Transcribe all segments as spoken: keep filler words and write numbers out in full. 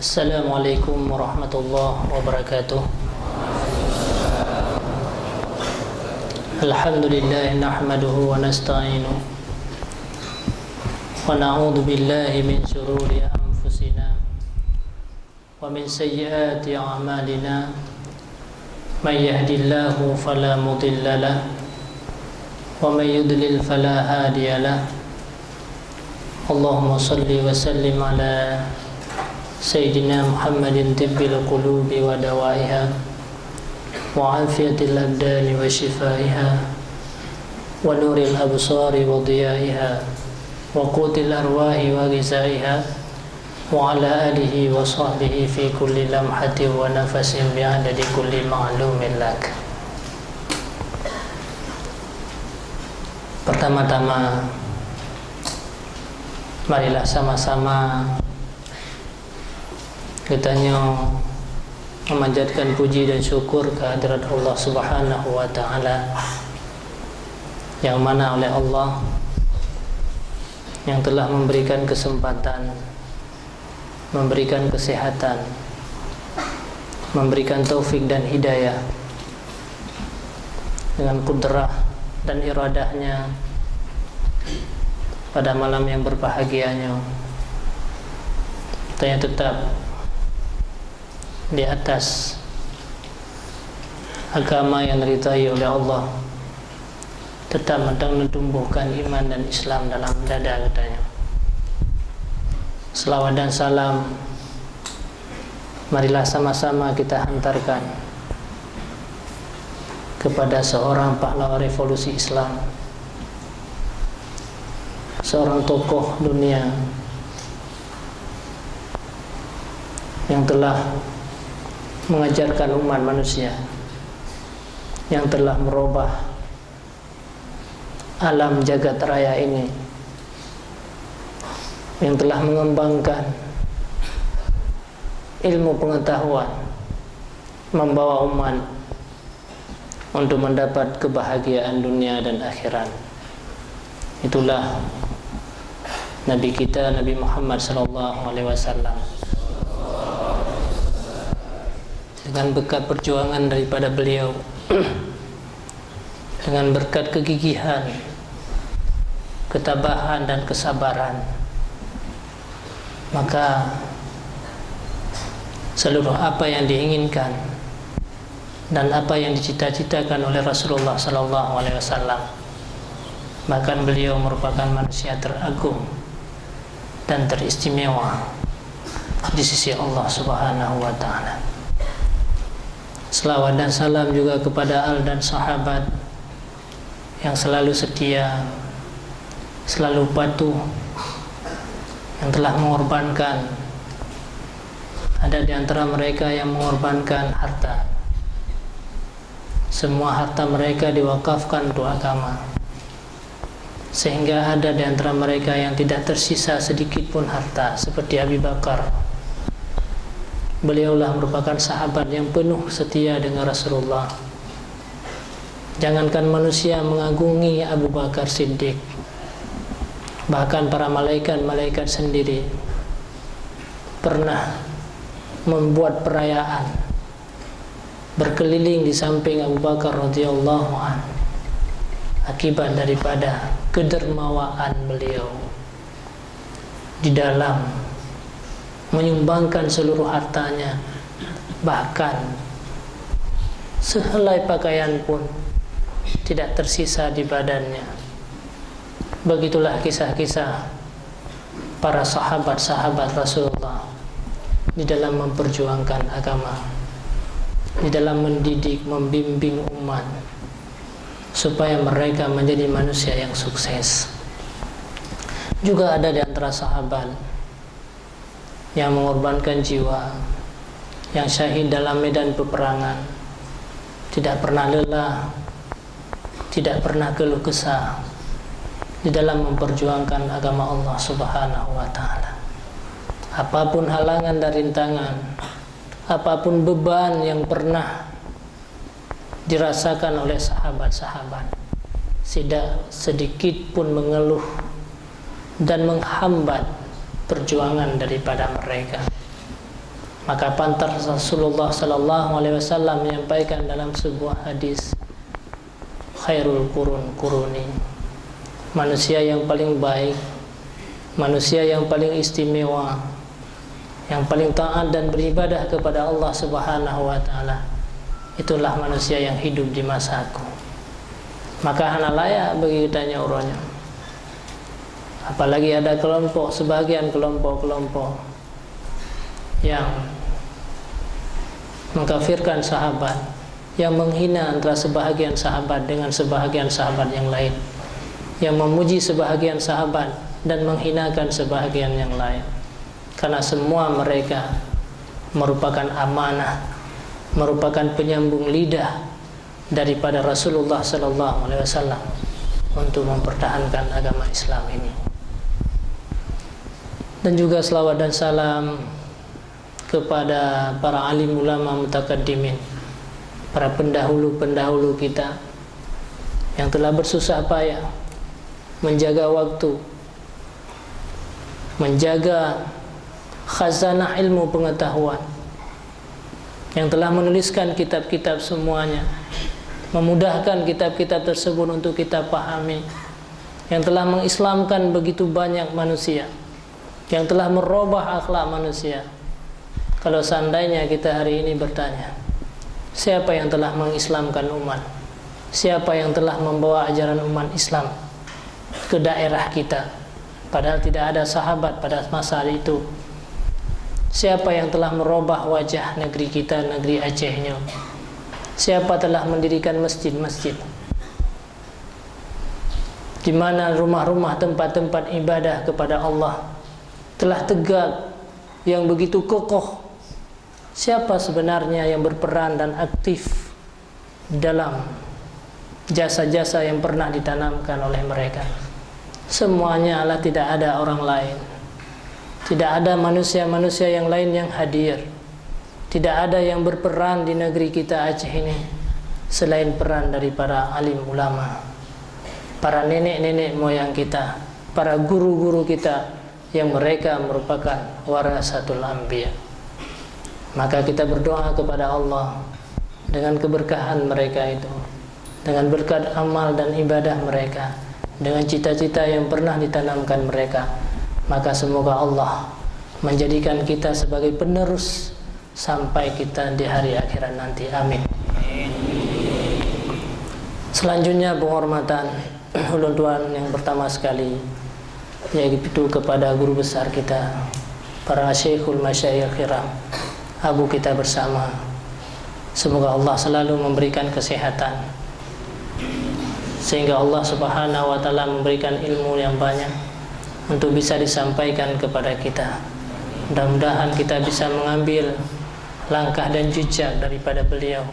Assalamualaikum warahmatullahi wabarakatuh. Alhamdulillah, nahmaduhu wa nasta'inuh, wa na'udzu billahi min syururi anfusina wa min sayyiati a'malina. May yahdihillahu fala mudilla lah, wa may yudlil fala hadiya lah. Allahumma shalli wa sallim ala sayyidina Muhammadin, tibbil qulubi wa dawaiha, wa afiyatil abdani wa shifaiha, wa nuril absari wa diyaiha, wa qutil arwahi wa ghizaiha, wa ala alihi wa sahbihi fi kulli lamhatin wa nafasin bi'adadi kulli ma'lumin lak. Pertama-tama, marilah sama-sama geutanyoe memanjatkan puji dan syukur kehadirat Allah Subhanahu wa Ta'ala, yang mana oleh Allah yang telah memberikan kesempatan, memberikan kesehatan, memberikan taufik dan hidayah dengan kudrah dan iradahnya pada malam yang berbahagia nyoe. Kita tetap di atas agama yang diridai oleh Allah, tetap mantong neutumbuhkan iman dan Islam dalam dada geutanyoe. Selawat dan salam marilah sama-sama kita hantarkan kepada seorang pahlawan revolusi Islam, seorang tokoh dunia yang telah mengajarkan umat manusia, yang telah merubah alam jagat raya ini, yang telah mengembangkan ilmu pengetahuan, membawa umat untuk mendapat kebahagiaan dunia dan akhirat. Itulah Nabi kita, Nabi Muhammad sallallahu alaihi wasallam. Dengan berkat perjuangan daripada beliau, dengan berkat kegigihan, ketabahan dan kesabaran, maka seluruh apa yang diinginkan dan apa yang dicita-citakan oleh Rasulullah sallallahu alaihi wasallam, bahkan beliau merupakan manusia teragung dan teristimewa di sisi Allah Subhanahu wa Ta'ala. Selawat dan salam juga kepada al dan sahabat yang selalu setia, selalu patuh, yang telah mengorbankan. Ada di antara mereka yang mengorbankan harta. Semua harta mereka diwakafkan untuk agama. Sehingga ada di antara mereka yang tidak tersisa sedikit pun harta, seperti Abi Bakar. Beliaulah merupakan sahabat yang penuh setia dengan Rasulullah. Jangankan manusia mengagungi Abu Bakar Siddiq, bahkan para malaikat-malaikat sendiri pernah membuat perayaan berkeliling di samping Abu Bakar radhiyallahu anhu akibat daripada kedermawaan beliau di dalam menyumbangkan seluruh hartanya, bahkan sehelai pakaian pun tidak tersisa di badannya. Begitulah kisah-kisah para sahabat-sahabat Rasulullah di dalam memperjuangkan agama, di dalam mendidik, membimbing umat supaya mereka menjadi manusia yang sukses. Juga ada di antara sahabat yang mengorbankan jiwa, yang syahid dalam medan peperangan, tidak pernah lelah, tidak pernah keluh kesah di dalam memperjuangkan agama Allah Subhanahu wa Ta'ala. Apapun halangan dan rintangan, apapun beban yang pernah dirasakan oleh sahabat-sahabat, tidak sedikit pun mengeluh dan menghambat perjuangan daripada mereka. Maka pantas Rasulullah sallallahu alaihi wasallam menyampaikan dalam sebuah hadis, "Khairul qurun quruni." Manusia yang paling baik, manusia yang paling istimewa, yang paling taat dan beribadah kepada Allah Subhanahu wa taala, itulah manusia yang hidup di masaku. Maka hana layak bagi geutanyoe uroe nyoe. Apalagi ada kelompok, sebahagian kelompok-kelompok yang mengkafirkan sahabat, yang menghina antara sebahagian sahabat dengan sebahagian sahabat yang lain, yang memuji sebahagian sahabat dan menghinakan sebahagian yang lain. Karena semua mereka merupakan amanah, merupakan penyambung lidah daripada Rasulullah sallallahu alaihi wasallam untuk mempertahankan agama Islam ini. Dan juga selawat dan salam kepada para alim ulama mutakaddimin, para pendahulu-pendahulu kita yang telah bersusah payah menjaga waktu, menjaga khazanah ilmu pengetahuan, yang telah menuliskan kitab-kitab semuanya, memudahkan kitab-kitab tersebut untuk kita pahami, yang telah mengislamkan begitu banyak manusia, yang telah merubah akhlak manusia. Kalau seandainya kita hari ini bertanya, siapa yang telah mengislamkan umat? Siapa yang telah membawa ajaran umat Islam ke daerah kita? Padahal tidak ada sahabat pada masa itu. Siapa yang telah merubah wajah negeri kita, negeri Aceh nyoe? Siapa telah mendirikan masjid-masjid? Di mana rumah-rumah, tempat-tempat ibadah kepada Allah telah tegak yang begitu kokoh? Siapa sebenarnya yang berperan dan aktif dalam jasa-jasa yang pernah ditanamkan oleh mereka? Semuanya adalah, tidak ada orang lain. Tidak ada manusia-manusia yang lain yang hadir. Tidak ada yang berperan di negeri kita Aceh ini selain peran dari para alim ulama, para nenek-nenek moyang kita, para guru-guru kita, yang mereka merupakan warasatul anbiya. Maka kita berdoa kepada Allah dengan keberkahan mereka itu, dengan berkat amal dan ibadah mereka, dengan cita-cita yang pernah ditanamkan mereka, maka semoga Allah menjadikan kita sebagai penerus sampai kita di hari akhirat nanti. Amin. Selanjutnya, penghormatan ulôn tuan yang pertama sekali, yaitu kepada guru besar kita, para syekhul masyayikh kiram, abu kita bersama. Semoga Allah selalu memberikan kesehatan, sehingga Allah Subhanahu wa Ta'ala memberikan ilmu yang banyak untuk bisa disampaikan kepada kita. Mudah-mudahan kita bisa mengambil langkah dan jejak daripada beliau.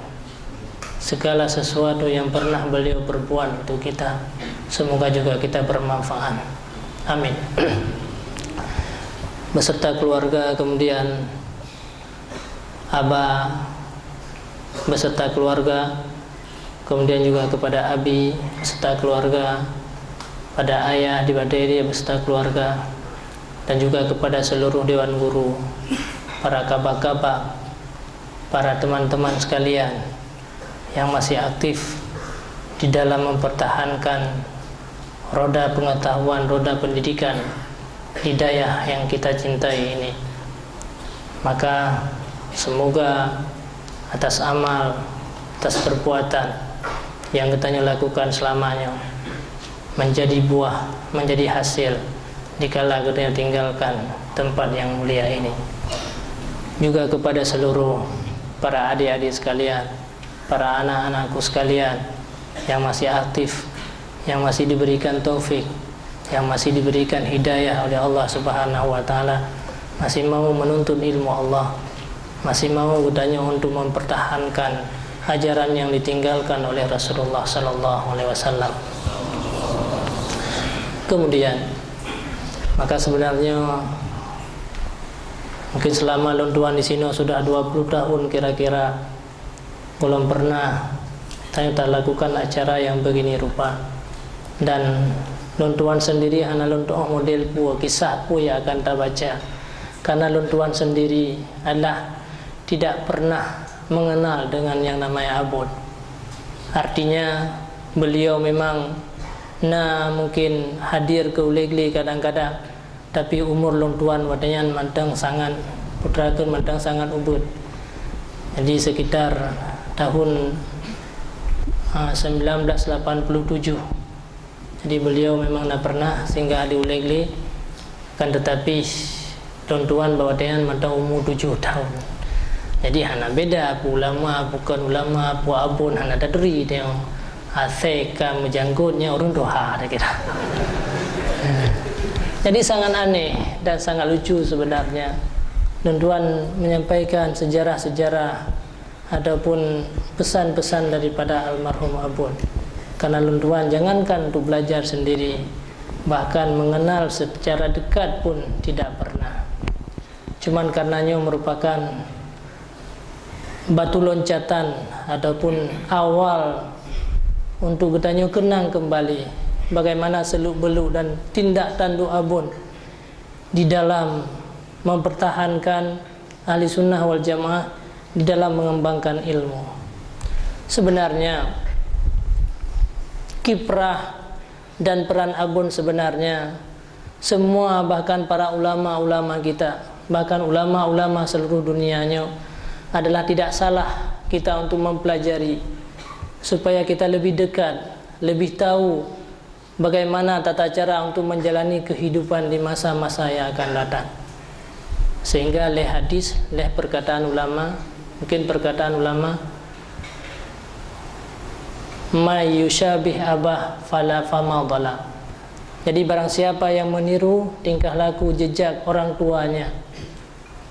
Segala sesuatu yang pernah beliau perbuat untuk kita, semoga juga kita bermanfaat. Amin. Beserta keluarga, kemudian Aba beserta keluarga, kemudian juga kepada Abi beserta keluarga, pada Ayah di Bateri beserta keluarga, dan juga kepada seluruh dewan guru, para kaba-kaba, para teman-teman sekalian yang masih aktif di dalam mempertahankan roda pengetahuan, roda pendidikan di dayah yang kita cintai ini. Maka, semoga atas amal, atas perbuatan yang geutanyoe lakukan selama nyoe, menjadi buah, menjadi hasil dikala geutanyoe tinggalkan tempat yang mulia ini. Juga kepada seluruh para adik-adik sekalian, para anak-anakku sekalian yang masih aktif, yang masih diberikan taufik, yang masih diberikan hidayah oleh Allah Subhanahu wa Ta'ala, masih mau menuntut ilmu Allah, masih mau geutanyoe untuk mempertahankan ajaran yang ditinggalkan oleh Rasulullah sallallahu alaihi wasallam. Kemudian, maka sebenarnya mungkin selama lôn tuan di sini sudah dua puluh tahun kira-kira, belum pernah tanyoe talakukan acara yang begini rupa. Dan lôn tuan sendiri hana lôn tu'oh model peue, kisah peue yang akan tabaca. Karena lôn tuan sendiri adalah tidak pernah mengenal dengan yang namanya Abon. Artinya, beliau memang na mungkin hadir keu ulee glé kadang-kadang, tapi umur lôn tuan watée nyan mantong sangat, putra kheun mantong sangat ubit. Jadi, sekitar tahun, ah, sembilan belas lapan puluh tujuh. Jadi, beliau memang na pernah singgah di ulee glé, kan tetapi lôn tuan bak watée nyan mantong umu tujoh tahun. Jadi, hana beda peue ulama, peue kon ulama, peue Abon, hana taturi teuh. Asai ka meujanggot nyan ureuëng tuha, takira. Jadi, sangat aneh dan sangat lucu sebenarnya. Lôn tuan menyampaikan sejarah-sejarah ataupun pesan-pesan daripada almarhum Abon. Karena lôn tuan jangankan untuk belajar sendiri, bahkan mengenal secara dekat pun tidak pernah. Cuman karena nyoe merupakan batu loncatan ataupun awal untuk geutanyoe kenang kembali bagaimana seluk-beluk dan tindak tanduk Abon di dalam mempertahankan Ahli Sunnah wal Jamaah di dalam mengembangkan ilmu. Sebenarnya, kiprah dan peran Abon sebenarnya, semua bahkan para ulama-ulama kita, bahkan ulama-ulama seluruh dunia nyoe adalah tidak salah kita untuk mempelajari supaya kita lebih dekat, lebih tahu bagaimana tata cara untuk menjalani kehidupan di masa-masa yang akan datang. Sehingga leh hadis, leh perkataan ulama, mungkin perkataan ulama, "May yusyabih abah fala fama dhalam." Jadi, barang siapa yang meniru tingkah laku jejak orang tuanya,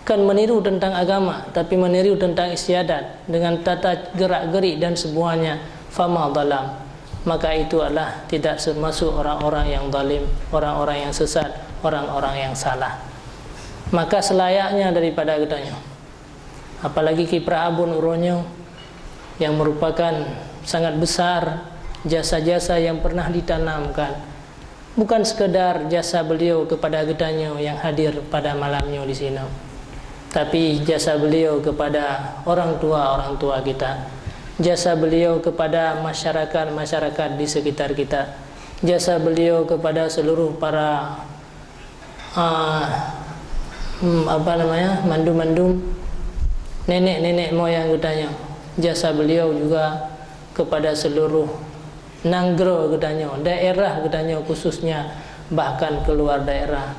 kan meniru tentang agama, tapi meniru tentang istiadat dengan tata gerak-gerik dan semuanya, fama dhalam, maka itu adalah tidak termasuk orang-orang yang zalim, orang-orang yang sesat, orang-orang yang salah. Maka selayaknya daripada geutanyoe, apalagi kiprah Abon uroe nyoe yang merupakan sangat besar jasa-jasa yang pernah ditanamkan. Bukan sekadar jasa beliau kepada geutanyoe yang hadir pada malam nyoe di sinoe, tapi jasa beliau kepada orang tua-orang tua kita, jasa beliau kepada masyarakat-masyarakat di sekitar kita, jasa beliau kepada seluruh para, ah, hmm, apa namanya, mandum-mandum nenek-nenek moyang geutanyoe, jasa beliau juga kepada seluruh nanggroe geutanyoe, daerah geutanyoe khususnya, bahkan keluar daerah.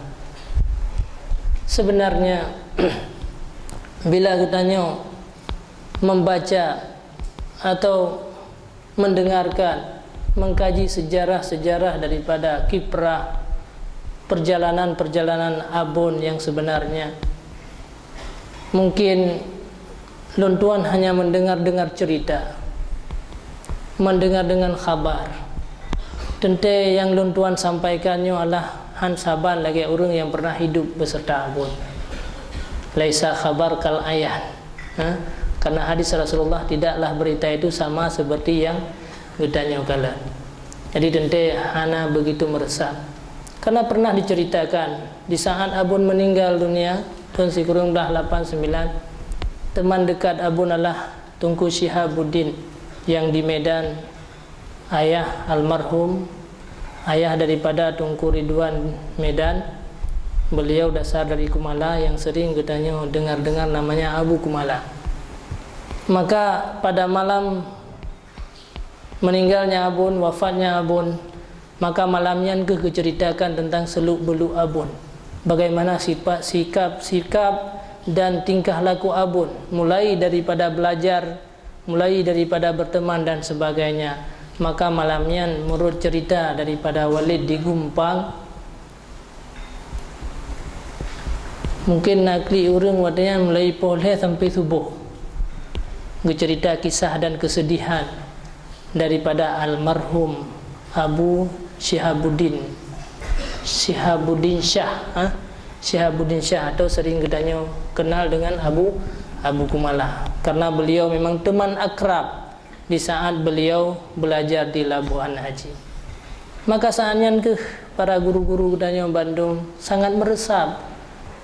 Sebenarnya, bila geutanyoe membaca atau mendengarkan, mengkaji sejarah-sejarah daripada kiprah perjalanan-perjalanan Abon yang sebenarnya, mungkin lôn tuan hanya mendengar-dengar cerita, mendengar-dengar khabar. Teuntée nyang lôn tuan sampaikan nyoe adalah han saban lagée ureuëng nyang pernah hidup beserta Abon. Laisa khabar kal ayan. Ha? Karena hadis Rasulullah, "Tidaklah berita itu sama seperti yang geutanyoe kalon." Jadi, teuntée hana begitu meresap. Karena pernah diceritakan, di saat Abon meninggal dunia, tahun sikureueng blah lapan sembilan, teman dekat Abon adalah Teungku Syihabuddin yang di Medan, ayah almarhum, ayah daripada Teungku Ridwan Medan. Beliau dasar dari Kumala yang sering geutanyoe dengar-dengar namanya Abu Kumala. Maka pada malam meninggalnya Abon, wafatnya Abon, maka malam nyan keuh geuceritakan tentang seluk-beluk Abon. Bagaimana sifat, sikap-sikap dan tingkah laku Abon, mulai daripada belajar, mulai daripada berteman dan sebagainya. Maka malam nyan, menurut cerita daripada Walid di Gumpang, mungkin na klik ureuëng watée nyan mulai poh lhée sampai suboh, geucerita kisah dan kesedihan daripada almarhum Abu Syihabuddin, Syihabuddin Syah, ha? Syihabuddin Syah atau sering geutanyoe kenal dengan Abu, Abu Kumala, karena beliau memang teman akrab di saat beliau belajar di Labuhan Haji. Maka saat nyan keuh para guru-guru geutanyoe bandum sangat meresap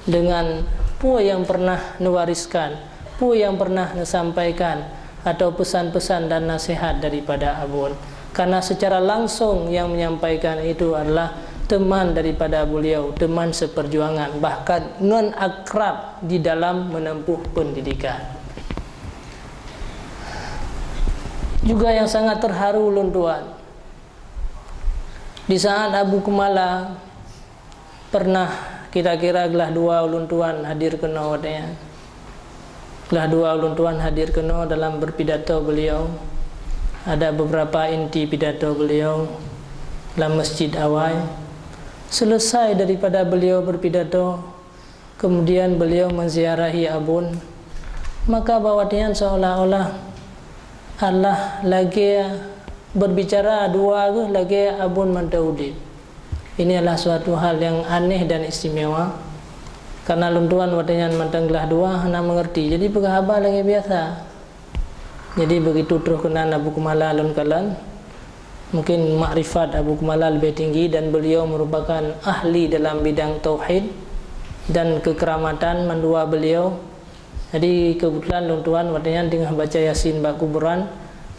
dengan peue nyang pernah neuwariskan, peue nyang pernah neusampaikan, atau pesan-pesan dan nasihat daripada Abon. Karena secara langsung yang menyampaikan itu adalah teman daripada beliau, teman seperjuangan, bahkan ngon akrab di dalam menempuh pendidikan. Juga yang sangat terharu lôn tuan, di saat Abu Kumala pernah kira-kira glah dua ulôn tuan hadir keunoe watée nyan. Glah dua ulôn tuan hadir keunoe dalam berpidato beliau. Ada beberapa inti pidato beliau lam Masjid Awai. Selesai daripada beliau berpidato, kemudian beliau menziarahi Abon. Maka bak watée nyan seolah-olah Allah lagée berbicara dua geuh lagée Abon mantong udeb. Ini adalah suatu hal yang aneh dan istimewa. Karena lôn tuan watée nyan mantong glah dua hana mengerti. Jadi peugah haba lagée biasa. Jadi begitu troh keunan Abu Kumala lôn kalon. Mungkin makrifat Abu Kumala lebih tinggi dan beliau merupakan ahli dalam bidang tauhid dan kekeramatan mandua beliau. Jadi kebetulan lôn tuan watée nyan teungoh baca Yasin bak kuburan.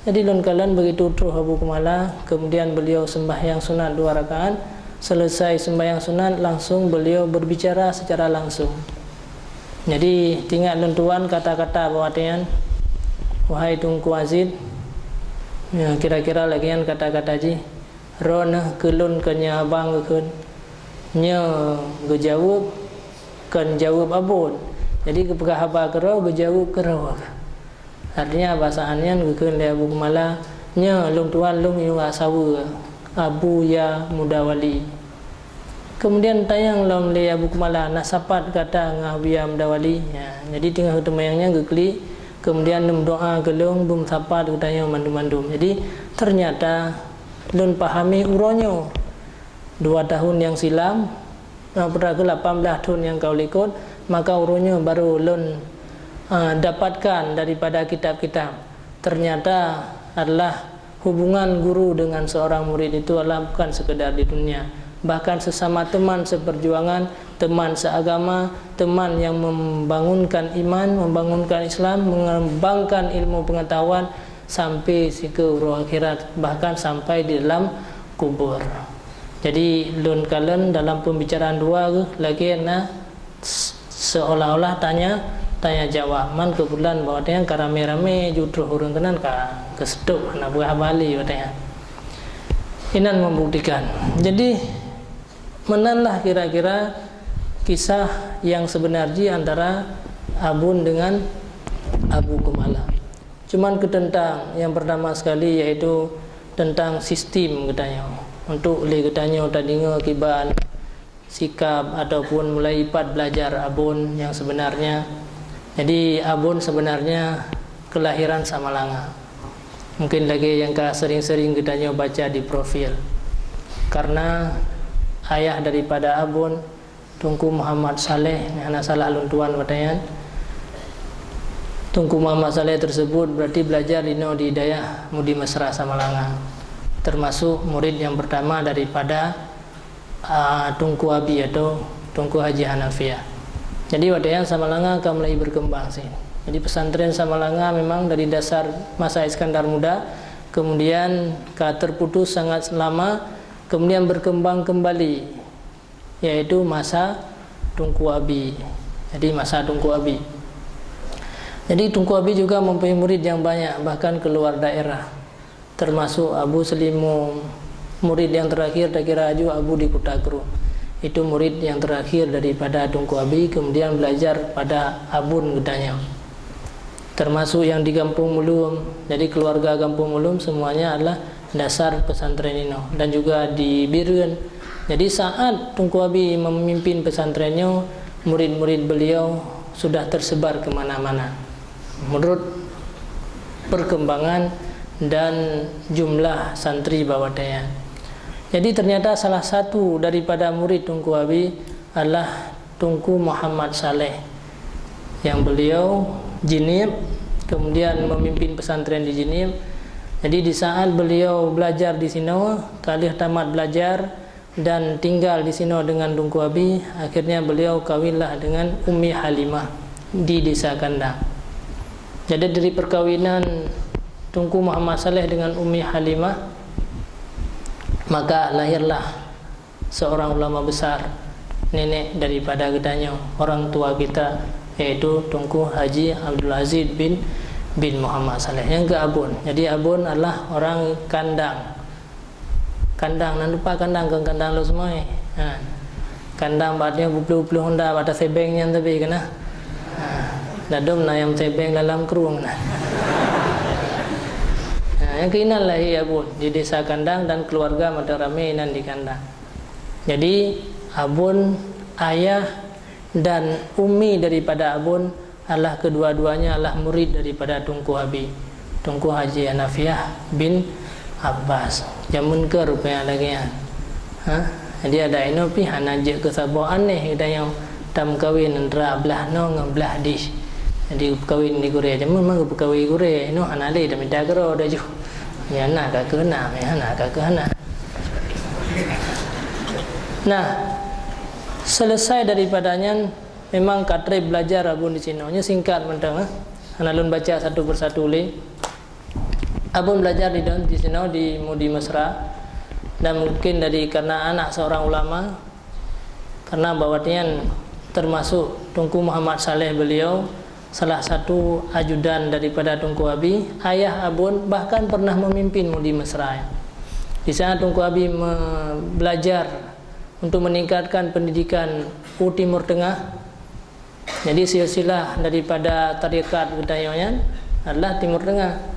Jadi lôn kalon begitu troh Abu Kumala, kemudian beliau sembahyang sunat dua rakaat. Selesai sembahyang sunat, langsung beliau berbicara secara langsung. Jadi teuingat lôn tuan kata-kata bak watée nyan, "Wahai Teungku Aziz," ya, kira-kira lagée nyan kata-kata jih, "Droeneuh keu lôn keu nyoe abang geukheun." Nyoe geujaweueb, kon jaweueb Abon. Jadi geupeugah haba keudroe, geujaweueb keudroe. Artinya bak saát nyan geukheun lé Abu Kumala, "Nyoe lôn tuan lôn yue saweue, Abuya Mudawali." Kemudian tanyong lom lé Abu Kumala, "Na sapat gata ngon Abuya Mudawali?" Ya, jadi teungoh geuteumanyong nyan geuklik, kemudian neumeudoá keu lôn, beumeusapat geutanyoe mandum-mandum. Jadi ternyata lôn pahami uroe nyoe, dua tahun nyang silam, eh, putra keu lapan belas thon nyang ka u likot, maka uroe nyoe baru lôn, eh, dapatkan daripada kitab-kitab. Ternyata adalah hubungan guru dengan seorang murid itu adalah bukan sekedar di dunia, bahkan sesama teman seperjuangan, teman seagama, teman yang membangunkan iman, membangunkan Islam, mengembangkan ilmu pengetahuan sampai sikeue uroe akhirat, bahkan sampai di dalam kubur. Jadi lôn kalon dalam pembicaraan dua geuh lagée na s-, seolah-olah tanya, tanya jawab. Man keubeutulan bak watée nyan ka ramé-ramé ju troh ureuëng keunan ka geuseutôt hana peugah haba lé watée nyan. Inan membuktikan. Jadi meunan lah kira-kira kisah yang sebenar jih antara Abon dengan Abu Kumala. Cuman keu teuntang yang pertama sekali yaitu teuntang sistem geutanyoe. Untuk lé geutanyoe tadeungoe kiban sikap ataupun mulai ipat belajar Abon yang sebenarnya. Jadi Abon sebenarnya kelahiran Samalanga. Mungkin lagée nyang ka sering-sering geutanyoe baca di profil. Karena ayah daripada Abon Teungku Muhammad Saleh, hana salah lôn tuan watée nyan. Teungku Muhammad Saleh tersebut berarti belajar di noe di dayah Mudi Mesra Samalanga, termasuk murid yang pertama daripada, ah, Teungku Abi atau Teungku Haji Hanafiah. Jadi watée nyan Samalanga ka mulai berkembang sih. Jadi pesantren Samalanga memang dari dasar masa Iskandar Muda, kemudian ka terputus sangat lama, kemudian berkembang kembali yaitu masa Teungku Abi. Jadi masa Teungku Abi. Jadi Teungku Abi juga mempunyai murid yang banyak, bahkan keluar daerah. Termasuk Abu Selimum, murid yang terakhir takira aju Abu di Kuta Kru. Itu murid yang terakhir daripada Teungku Abi, kemudian belajar pada Abon geutanyoe. Termasuk yang di Gampông Mulum. Jadi keluarga Gampông Mulum semuanya adalah dasar pesantren inoe dan juga di Bireuen. Jadi saat Teungku Abi memimpin pesantren nyoe, murid-murid beliau sudah tersebar ke mana-mana menurut perkembangan dan jumlah santri bak watée nyan. Jadi ternyata salah satu daripada murid Teungku Abi adalah Teungku Muhammad Saleh yang beliau Jeunieb, kemudian memimpin pesantren di Jeunieb. Jadi di saat beliau belajar di sinoe, ka lheueh tamat belajar, dan tinggal di sinoe dengan Teungku Abi, akhirnya beliau kawinlah dengan Ummi Halimah di Desa Kandang. Jadi, dari perkawinan Teungku Muhammad Saleh dengan Ummi Halimah, maka lahirlah seorang ulama besar, nenek daripada geutanyoe, orang tua kita, yaitu Teungku Haji Abdul Aziz bin, bin Muhammad Saleh. Nyang keu Abon. Jadi, Abon adalah orang Kandang. Kandang, nan lupa Kandang, kon Kandang Lhokseumawe. Ha. Kandang bak nyoe bubloe-bubloe honda bak tasebeng nyan tapi keunan. Ha. Ladom na nyang sebeng dalam krueng na. Ha, nyang keuinan lahé Abon di Desa Kandang dan keluarga mantong ramé inan di Kandang. Jadi, Abon, ayah dan umi daripada Abon adalah kedua-duanya adalah murid daripada Teungku Abi, Teungku Haji Hanafiah bin Abbas. Jameun keu rupanya lagèe nyan. Ha? Jadi, adak inoe pih hana jeuet keu saboh aneh geutanyoe tameukawen antara blah noe ngon blah dih. Jadi, peukawén di gurèe. Jameun mah geupeukawen gurèe, inoe hana lé tamita keudroe laju. Nyang na ka keuh na, nyang hana ka keuh hana. Nah, selesai daripada nyan, memang ka trép belajar Abon di sinoe. Nyoe singkat mantong, eh. Hana lôn baca satu persatu lé. Abon belajar di, di sinoe di Mudi Mesra, dan mungkin dari karena anak seorang ulama, karena bahwa nyan termasuk Teungku Muhammad Saleh beliau, salah satu ajudan daripada Teungku Abi, ayah Abon bahkan pernah memimpin Mudi Mesra. Di sana Teungku Abi me-, belajar untuk meningkatkan pendidikan u Timur Tengah. Jadi, silsilah daripada tarekat geutanyoe nyan adalah Timur Tengah.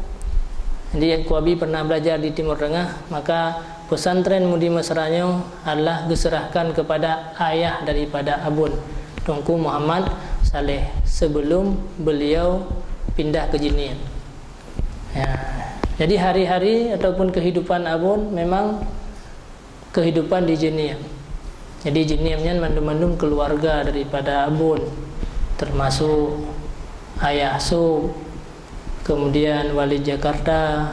Jadi, Teungku Abi pernah belajar di Timur Tengah, maka pesantren Mudi Mesra nyoe adalah geuserahkan kepada ayah daripada Abon, Teungku Muhammad Saleh, sebelum beliau pindah ke Jeunieb. Ya. Jadi, hari-hari ataupun kehidupan Abon memang kehidupan di Jeunieb. Jadi, Jeunieb nyan mandum-mandum keluarga daripada Abon, termasuk Ayah Sop, kemudian Wali Jakarta.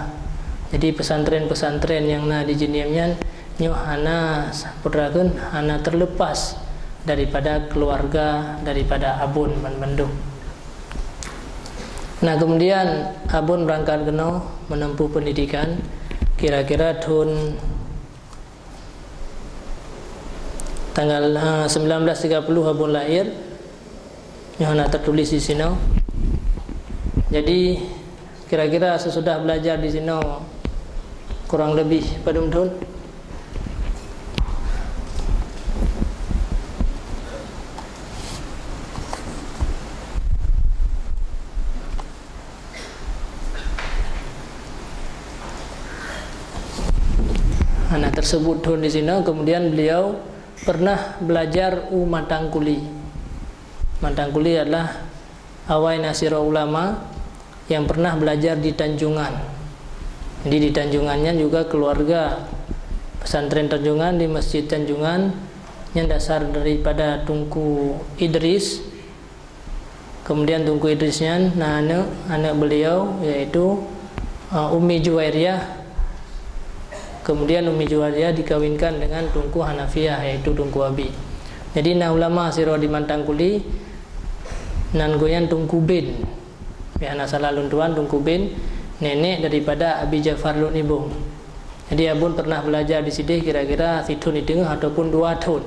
Jadi, pesantren-pesantren nyang na di Jeunieb nyan nyoe hana, peue teuma kheun, hana terlepas daripada keluarga daripada Abon mandum-mandum. Nah, kemudian Abon berangkat keunoe menempuh pendidikan, kira-kira thon tanggal, eh, sembilan belas tiga puluh Abon lahir. Nyoe na teutuléh di sinoe. Jadi, kira-kira sesudah belajar di sinoe kurang lebih padum thon? Hana tersebut thon di sinoe, kemudian beliau pernah belajar u Matang Kuli. Matang Kuli adalah awai na sidroe ulama yang pernah belajar di Tanjungan. Jadi, di Tanjungan nyan juga keluarga pesantren Tanjungan, di Masjid Tanjungan, nyan dasar daripada Teungku Idris. Kemudian Teungku Idris nyan na aneuk, aneuk beliau, yaitu, uh, Ummi Juwairiyah. Kemudian Ummi Juwairiyah dikawinkan dengan Teungku Hanafiah, yaitu Teungku Abi. Jadi, na ulama sidroe di Matang Kuli, nan gobnyan Teungku Bin. Bèk hana salah lôn tuan, Teungku Bin, nenek daripada Abi Ja'far Lhokseumawe. Jadi, Abon pernah belajar di sideh kira-kira sithon siteungoh ataupun dua thon.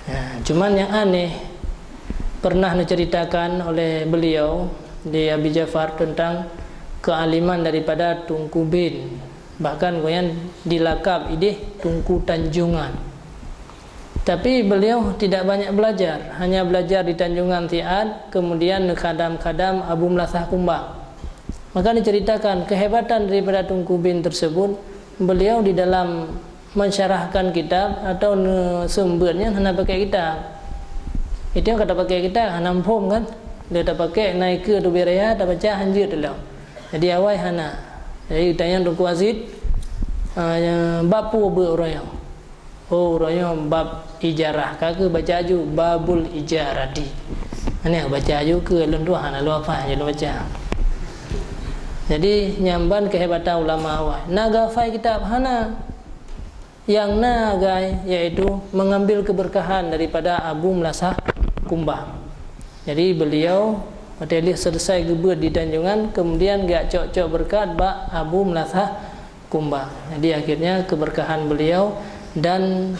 Ya, cuman yang aneh, pernah diceritakan oleh beliau di Abi Ja'far tentang kealiman daripada Teungku Bin. Bahkan gobnyan dilakab ideh Teungku Tanjungan. Tapi beliau tidak banyak belajar, hanya belajar di Tanjungan siat, kemudian khadam-khadam Abu Meulasah Kumbang. Maka diceritakan kehebatan daripada Teungku Bin tersebut, beliau di dalam mensyarahkan kitab atau neuseumeubeuet nyan hana pakai kitab. Itu nyang ka tapakai kitab hana muphom kan? Lé tapakai na ikeue teubiet raya tabaca hanjeuet lom. Jadi awai hana. Jadi tanyong Teungku Aziz, ah, bab peue beuet uroe nyoe? Oh, uroe nyoe bab ijarah. Ka keuh baca aju babul ijarati. Aneh baca aju keu lôn tuah hana lôn hafai aju lôn baca. Jadi nyang ban kehebatan ulama awai. Na geuhafai kitab hana. Nyang na gai, yaitu mengambil keberkahan daripada Abu Melasah Kumbang. Jadi beliau watée lheueh selesai geubeuet di Tanjongan, kemudian geujak cok-cok beureukat bak Abu Melasah Kumbang. Jadi akhirnya keberkahan beliau dan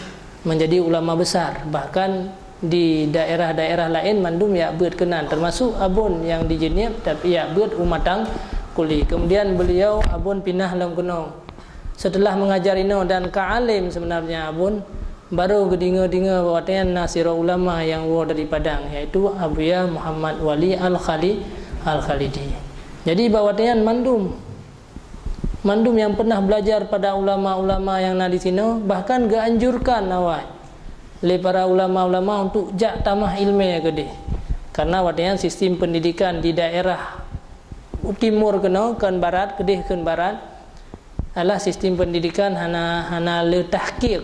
menjadi ulama besar. Bahkan di daerah-daerah laén mandum jak beuet keunan, termasuk Abon nyang di Jeunieb, tapi jak beuet u Matang Kuli. Kemudian beliau Abon pinah lom keunoe. Setelah mengajar inoe dan ka alim sebenarnya Abon, baru geudeungoe-deungoe bahwa watée nyan na sidroe ulama nyang woe dari Padang, yaitu Abuya Muhammad Wali Al-Khali-, Al-Khalidi. Jadi bak watée nyan mandum, mandum nyang pernah belajar pada ulama-ulama nyang na di sinoe, bahkan geuanjurkan awai lé para ulama-ulama untuk jak tamah iéleumé keudeh. Karena watée nyan sistem pendidikan di daerah timur keunoe, kon barat, keudeh kon barat, adalah sistem pendidikan hana, hana le tahqiq,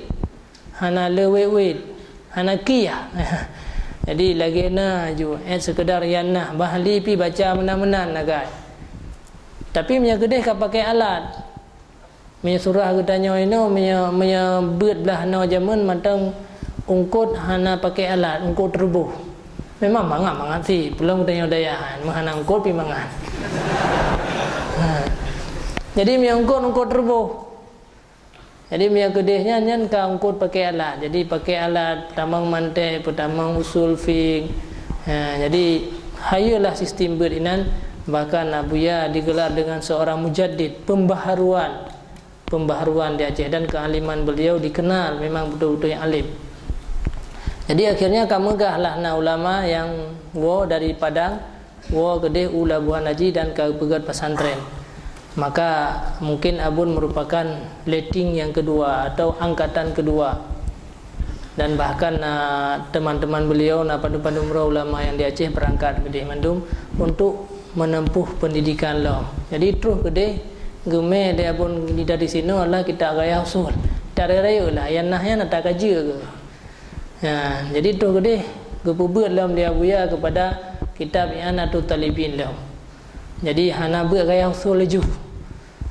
hana le wet-wet, hana qiyah. Jadi lagée na ju, eh, sekedar nyang na, bah li pih baca meunan-meunan sagai. Tapi meunyoe keudeh ka pakai alat, meunyoe surah geutanyoe inoe, meunyoe, meunyoe beuet blaih noe jameun mantong eungkôt hana pakai alat, eungkôt teureubôh. Memang mangat-mangat sit, peulom geutanyoe dayah, meuhana eungkôt pih mangat. Ha. Jadi meunyoe eungkôt, eungkôt teureubôh. Jadi meunyoe keudeh nyan, nyan ka eungkôt pakai alat. Jadi pakai alat peutamong mantek, peutamong usul fiqh. Ha, jadi hayeue lah sistem beuet inan, bahkan Abuya digelar dengan seorang mujaddid, pembaharuan, pembaharuan di Aceh, dan kealiman beliau dikenal memang betul-betul nyang alim. Jadi akhirnya ka meugah lah na ulama nyang woe dari Padang, woe keudeh u Labuhan Haji dan ka geupeugét pesantren. Maka mungkin Abon merupakan letting nyang keudua atau angkatan keudua. Dan bahkan na teman-teman beliau, na padum-padum droe ulama nyang di Aceh beurangkat keudeh mandum untuk menempuh pendidikan lom. Jadi troh keudeh geumé lé Abon di, dari sinoe adalah kitab Ghayah Usul. Kitab rayeuk-rayeuk lah, nyang na nyan ata kajeue keu. Ya, jadi troh keudeh geupeubuet lom lé Abuya kepada kitab I'anatut Talibin lom. Jadi hana beuet Ghayah Usul laju.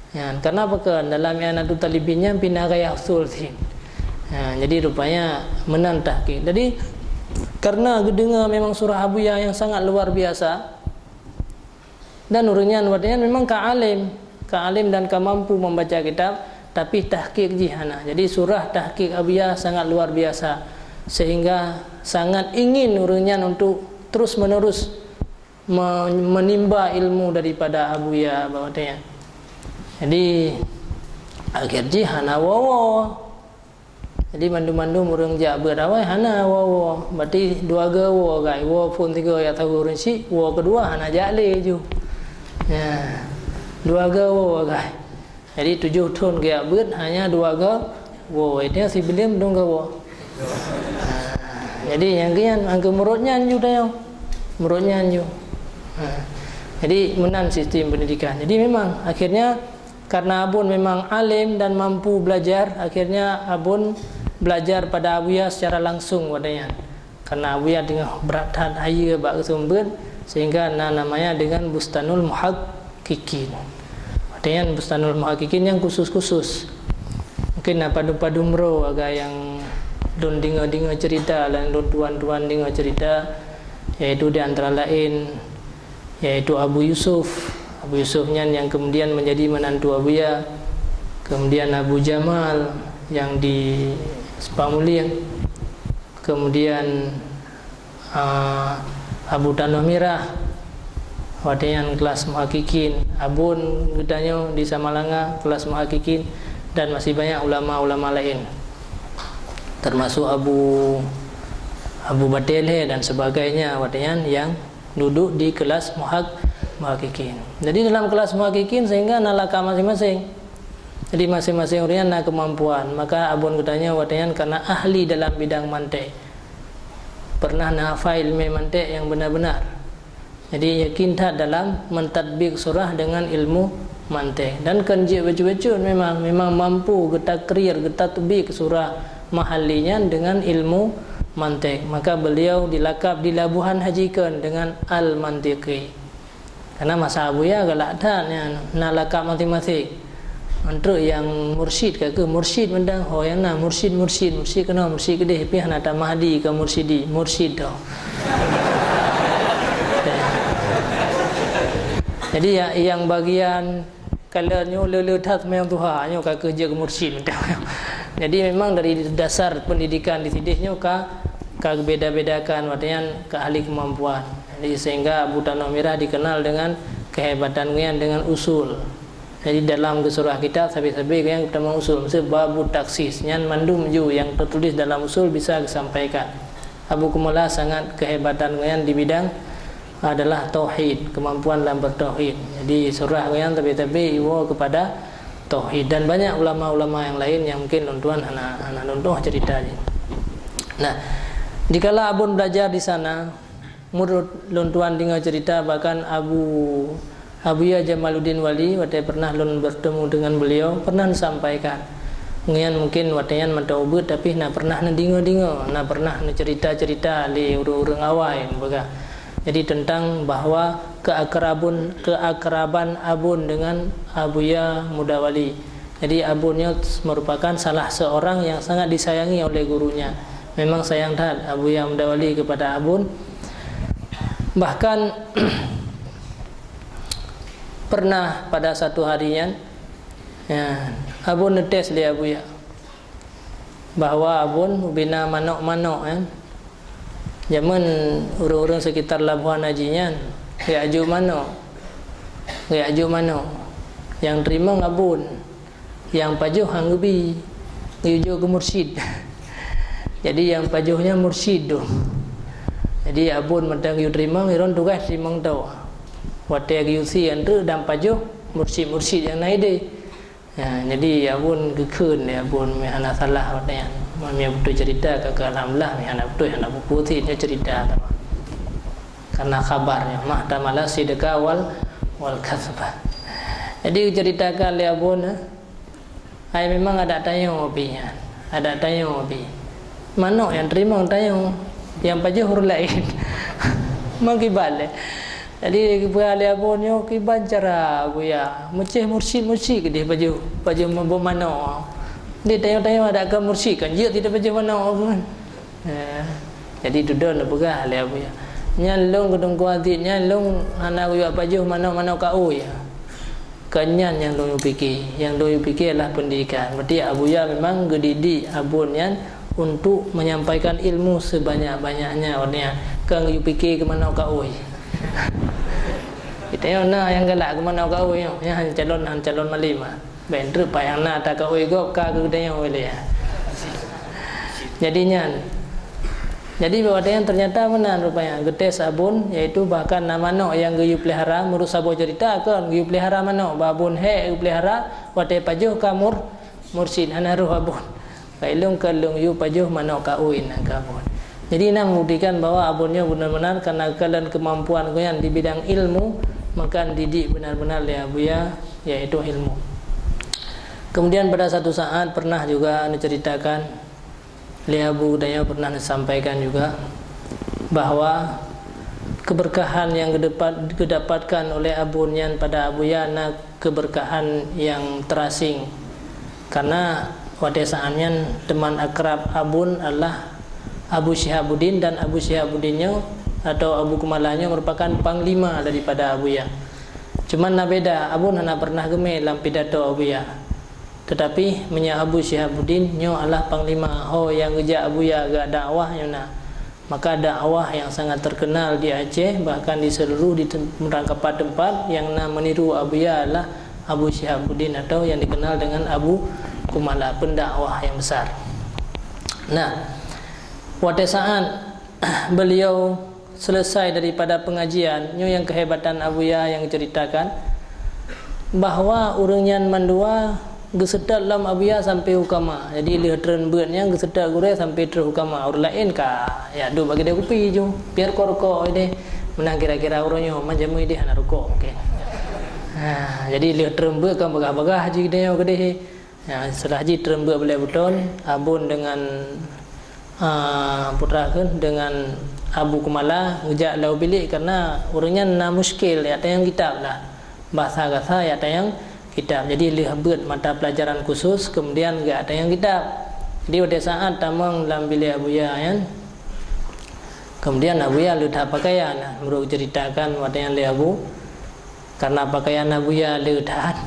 Ya, karena apa kan dalam I'anatut Talibin nyan pih na Ghayah Usul sit. Ya, jadi rupanya meunan tahqiq. Jadi karena geudeungoe memang surah Abuya nyang sangat luar biasa, dan ureuëng nyan watée nyan memang ka alim, ka alim dan ka mampu membaca kitab, tapi tahqiq jih hana. Jadi surah tahqiq Abuya sangat luar biasa, sehingga sangat ingin ureuëng nyan untuk terus-menerus me-, menimba ilmu daripada Abuya bak watée nyan. Jadi akhir jih hana woe-woe. Jadi mandum-mandum ureuëng jak beuet awai hana woe-woe. Berarti dua go woe gai. Woe phon tigo jak sagoe ureuëng syiek, woe keudua hana jak lé ju. Ya. Dua go woe gai. Jadi tujoh thon geujak beuet hanya dua go woe. Itu si bilem dong go woe. Ha. Jadi nyang kian angke murot nyan ju tayong. Murot nyan ju. Ha. Jadi meunan sistem pendidikan. Jadi memang akhirnya karena Abon memang alim dan mampu belajar, akhirnya Abon belajar pada Abuya secara langsung pada nyan. Karena Abuya teungoh brat that hayeue bak geuseumeubeuet, sehingga na namanya dengan Bustanul Muhaqqiqin. Pada nyan Bustanul Muhaqqiqin nyang khusus-khusus. Mungkin na padum-padum droe agak nyang lôn deungoe-deungoe cerita, dan lôn tuan-tuan deungoe cerita, yaitu di antara lain yaitu Abu Yusuf. Abu Yusuf nyan yang kemudian menjadi menantu Abuya, kemudian Abu Jamal yang di Simpang Muling, kemudian, ah, Abu Tanoh Mirah, watée nyan kelas muhakikin, Abon geutanyoe di Samalanga kelas muhakikin, dan masih banyak ulama-ulama lain, termasuk Abu, Abu Batel he dan sebagainya, watée nyan yang duduk di kelas muhak-, muhakikin. Jadi dalam kelas muhakikin sehingga na lakab masing-masing. Jadi masing-masing ureuëng nyan na kemampuan. Maka Abon geutanyoe watée nyan karena ahli dalam bidang mantek. Pernah na hafai ilmu mantek yang benar-benar. Jadi yakin that dalam mentatbik surah dengan ilmu mantek. Dan kon jeuet bacut-bacut memang, memang mampu geutakrir, geutatbik surah mahalli nyan dengan ilmu mantek. Maka beliau dilakab di Labuhan Haji kon dengan Al-Mantiqi. Karena masa Abuya galak that nyan, na lakab masing-masing. Antruk nyang mursyid ka keuh mursyid mantong, ho nyang na mursyid, mursyid, mursyid keunoe, mursyid keudeh, pih hana tamah di ka mursyidi, mursyid tho. Jadi ya, nyang bagian kala nyoe le-le that seumayang duha nyoe ka keuh jeuet keu mursyid mantong. Jadi memang dari dasar pendidikan di sideh nyoe ka, ka geubeda-bedakan, watée nyan ka ahli keumampuan. Jadi sehingga Abu Tanoh Mirah dikenal dengan kehebatan gobnyan dengan usul. Jadi dalam geusurah kitab sabe-sabe nyang geutamong usul, miseu babu taksis, nyan mandum ju nyang teutuléh dalam usul bisa geusampaikan. Abu Kumala sangat kehebatan gobnyan di bidang adalah tauhid, kemampuan dalam bertauhid. Jadi surah gobnyan sabe-sabe iwoe kepada tauhid, dan banyak ulama-ulama yang lain yang mungkin lôn tuan hana, hana lôn tuoh cerita jih. Nah, dikala Abon belajar di sana, Meunurot lôn tuan deungoe cerita, bahkan Abu, Abuya Jamaluddin Wali, watée pernah lôn bertemu dengan beliau, pernah neusampaikan. Ngian mungkin watée nyan mantong ubit, tapi na pernah neudeungoe-deungoe, na pernah neucerita-cerita lé ureuëng-ureuëng awai, peugah. Jadi tentang bahwa keakrabun, keakraban Abon dengan Abuya Muda Wali. Jadi Abon nyoe merupakan salah seorang yang sangat disayangi oleh gurunya. Memang sayang that Abuya Muda Wali kepada Abon. Bahkan pernah pada satu hari nyan, ya, Abon neutes lé Abuya bahwa Abon ubina manok-manok, ya. Jameun ureuëng-ureuëng sekitar Labuhan Aji nyan, geujok manok. Geujok manok. Nyang teurimong Abon. Nyang pajoh han geubi, geuyue jok keu mursyid. Jadi nyang pajoh nyan mursyid tu. Jadi Abon mantong geuyue teurimong, sidroe tugaih teurimong tho. Watée geuyue sie anteuk dan pajoh mursyid-mursyid nyang na ideh. Ya, jadi Abon geukheun lé Abon meuhana salah watée nyan. Meunyoe beutôi cerita ka, ka alhamdulillah, meuhana beutôi, hana peue-peue sit nyoe cerita. Karena khabarnya mahtamala sidqa wal, wal kadzba. Jadi ceritakan lé Abon, eh, ai memang adak tanyoe pih nyan, adak tanyoe pih. Manok nyang teurimong tanyoe, nyang pajoh ureuëng laén. Meukiban lé. Jadi geupeugah lé Abon nyoe kiban cara Abuya. Meucéh mursyid-mursyid keudeh pajoh, pajoh mabok manok. Di tanyoe-tanyoe adak ka mursyid kan jeuet tidak pajoh manok Abon. Ya. Jadi dudoe neupeugah lé Abuya, "Nyan lôn keuteungku Aziz, nyan lôn hana kuyue pajoh manok-manok kaôi." Kon nyan nyang lôn yue pike. Nyang lôn yue pike adalah pendidikan. Berarti Abuya memang geudidik Abon nyan untuk menyampaikan ilmu sebanyak-banyaknya, kon nyan. Kon yue pike keu manok kaôi. Kita nyoe na nyang galak keu manok kaôi nyoe, nyan calon, calon malém ah. Bék treuk payah na takaôi gob ka keu geutanyoe ilée. Jadi nyan. Jadi bak watée nyan ternyata meunan rupanya geutés Abon, yaitu bahkan na manok nyang geuyue peulihara, meunurot saboh cerita kon geuyue peulihara manok, bak Abon hék geupelihara, watée pajoh ka mur-, mursyid, hana roh Abon. Kai lôn ka lôn yue pajoh manok kaôi nan keu Abon. Jadi, nyan membuktikan bahwa Abon nyoe benar-benar karena keukalon keumampuan gobnyan di bidang ilmu, maka didik benar-benar lé Abuya, yaitu ilmu. Kemudian pada satu saat pernah juga neuceritakan lé Abu, dan nyoe pernah neusampaikan juga, bahwa keberkahan yang geudepat-, geudapatkan oleh Abon nyan pada Abuya na keberkahan yang terasing. Karena watée saat nyan teman akrab Abon adalah Abu Syihabuddin, dan Abu Syihabuddin nyoe atau Abu Kumala nyoe merupakan panglima daripada Abuya. Cuman na beda, Abon hana pernah geumé lam pidato Abuya. Tetapi meunyoe Abu Syihabuddin nyoe adalah panglima ho nyang geujak Abuya geudakwah nyoe na. Maka dakwah yang sangat terkenal di Aceh, bahkan di seluruh di tem-, beberapa tempat yang na meniru Abuya adalah Abu Syihabuddin atau yang dikenal dengan Abu Kumala, pendakwah yang besar. Nah, watée saat beliau selesai daripada pengajian, nyoe nyang kehebatan Abuya nyang ceritakan, bahwa ureuëng nyan mandua geuseutôt lom Abuya sampai u kama. Jadi lheueh treun beuet nyan geuseutôt gurée sampai troh u kama. Ureuëng laén ka, ya, duek bak keudée kupi ju, pier rukok-rukok ideh. Meunan kira-kira uroe nyoe, macam ideh hana rukok mungkin. Ha, jadi lheueh treun beuet kan bagah-bagah ji geutanyoe keudeh. Ya, setelah ji treun beuet balée beuton, Abon dengan, ah, putra kheun dengan Abu Kumala geujak lam bilék karena ureuëng nyan na muskil, ya, tanyong kitab lah. Bahasa gasa ya tanyong kitab. Jadi lheueh beuet mata pelajaran khusus, kemudian geutanyong kitab. Jadi watée saát tamong lam bilék Abuya nyan, kemudian Abuya le that pakaian, meunurot ceritakan watée nyan lé Abu, karena pakaian Abuya le that.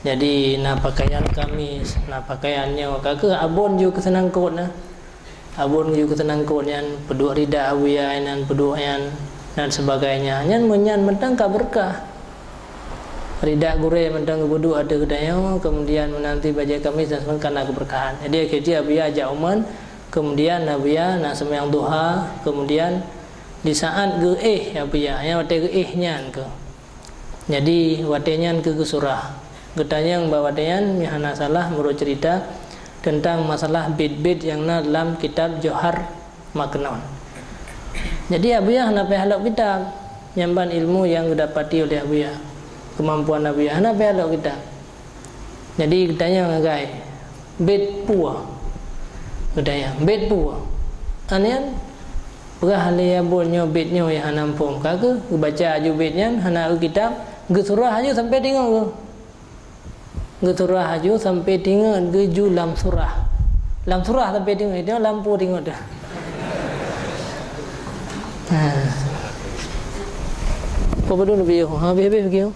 Jadi na pakaian kamis, na pakaian nyoe, ka keuh Abon ju keuseunang kot na. Abon ju keuseunang kot nyan, peuduek rida Abuya nyan, peuduek nyan, dan sebagainya. Nyan meunyan mantong ka beureukat. Rida gurée mantong geupeuduek ateueh geutanyoe, kemudian meunanti bajée kamis dan sebagainya, ka na keubeureukahan. Jadi akhé jih Abuya jak uman, kemudian Abuya na seumayang duha, kemudian di saát geuéh Abuya, nyan watée geuéh nyan keuh. Jadi watée nyan keuh geusurah. Geutanyong bak watée nyan, meunyo hana salah meunurot cerita, teuntang masalah bét-bét nyang na lam kitab Johar Maknun. Jadi Abuya hana payah lok kitab, nyan ban ilmu nyang geudapati oleh Abuya, keumampuan Abuya, hana payah lok kitab. Jadi geutanyong agai, "Bét peue?" Geutanyong, "Bét peue?" Nyan peugah lé Abon, "Nyoe bét nyoe nyang hana muphom." Ka keuh geubaca aju bét nyan, hana eu kitab, geusurah aju sampai tingot geuh. Geusurah aju sampai tingot geuh ju lam surah. Lam surah sampai tingot, tingot lam peue tingot teuh. Ha. Peue padum leubeh? Ha, habéh-habéh begitu.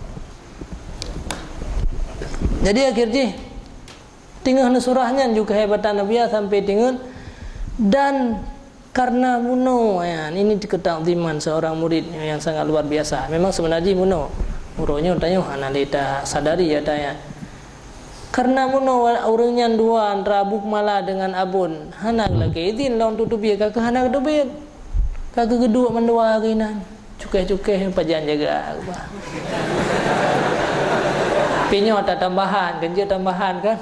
Jadi akhé jih, teungoh neusurah nyan ju keuhebatan Abuya sampai tingot, dan karena bunoe, ya, ini ketakziman seorang murid yang sangat luar biasa. Memang seubeuna jih bunoe, uroe nyoe tanyoe hana lé tasadari, ya, ta, ya. Karena bunoe ureuëng nyan dua, antara Abu Kumala dengan Abon, hana geulakée idhin lom teubiet, ka keuh hana geuteubiet. Ka keuh geuduek mandua keuh inan. Cukéh-cukéh pajan jaga, bah. Pi nyoe tatambahan, geunjeuet tambahan kan?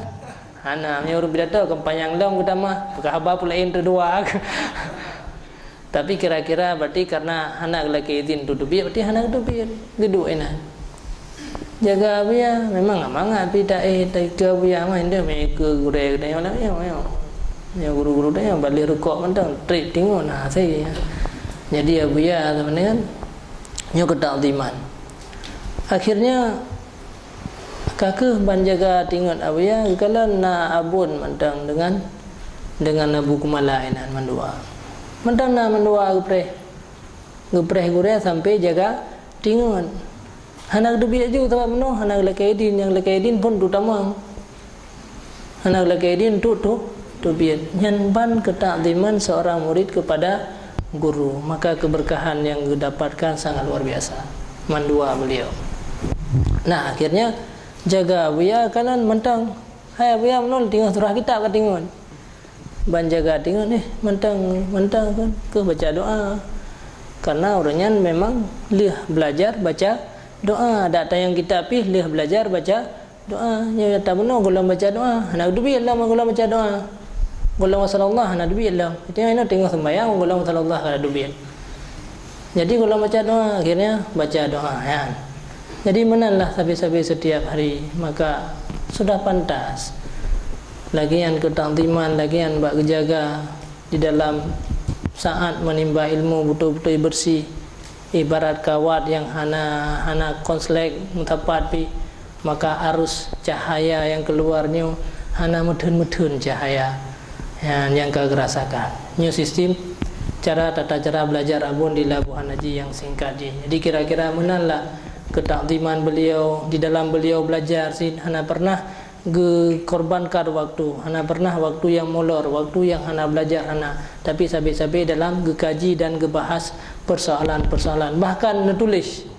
Hana, meunyoe ureuëng pidato kan panyang lom geutamah, peugah haba peue laén teudua. Tapi kira-kira berarti karena hana geulakée idhin teubiet, berarti hana geuteubiet. Geuduek inan. Jaga Abuya, memang mangat pi taéh, taikeu Abuya mah, indak meuikeu gurée geutanyoe lam nyoe, nyoe. Nyoe guru-guru tanyoe baleh rukok mantong, trép tingot na hase. Jadi Abuya saban nyan nyoe keutakziman. Akhirnya ka keuh ban jaga tingot Abuya, geukalon na Abon mantong dengan, dengan Abu Kumala inan mandua. Mantong na mandua geupreh. Geupreh gurée sampai jaga tingot. Hana geuteubiet ju sabab meunoe hana geulakée idhin, nyang lakée idhin phon teutamong. Hana geulakée idhin tu, tu, teubiet. Nyan ban keutakziman seorang murid kepada guru, maka keberkahan yang geudapatkan sangat luar biasa. Mandua beliau. Nah, akhirnya jaga Abuya kanan mantong. Hai Abuya, meunoe teungoh surah kitab ka tingot. Ban jaga tingot, eh, mantong, mantong kan, keuh baca doa. Karena ureuëng nyan memang lheueh belajar baca doa. Dak tanyong kitab pih lheueh belajar baca doa. Nyoe tabunoe gohlom baca doa. Hana geuteubiet lom gohlom baca doa. Gohlom wasallallahu hana teubiet lom. Itu nyang teungoh sembahyang gohlom wasallallahu hana teubiet. Jadi gohlom baca doa, akhirnya baca doa, ya. Jadi meunanlah sabe-sabe setiap hari, maka sudah pantas. Lagée nyan keutakziman, lagée nyan bak geujaga di dalam saat meunimba ilmu beutôi-beutôi beureuséh, ibarat kawat nyang hana, hana konslet meusapat pih, maka arus cahaya nyang keuluar nyoe hana meutheun-meutheun cahaya nyang ka geurasakan. Nyoe sistem cara, tata cara belajar Abon di Labuhan Haji nyang singkat jih. Jadi kira-kira meunanlah keutakziman beliau, di dalam beliau belajar cit hana pernah geukorbankan waktu, hana pernah waktu nyang molor, waktu nyang hana belajar hana, tapi sabe-sabe dalam geukaji dan geubahas persoalan-persoalan, bahkan neutuléh.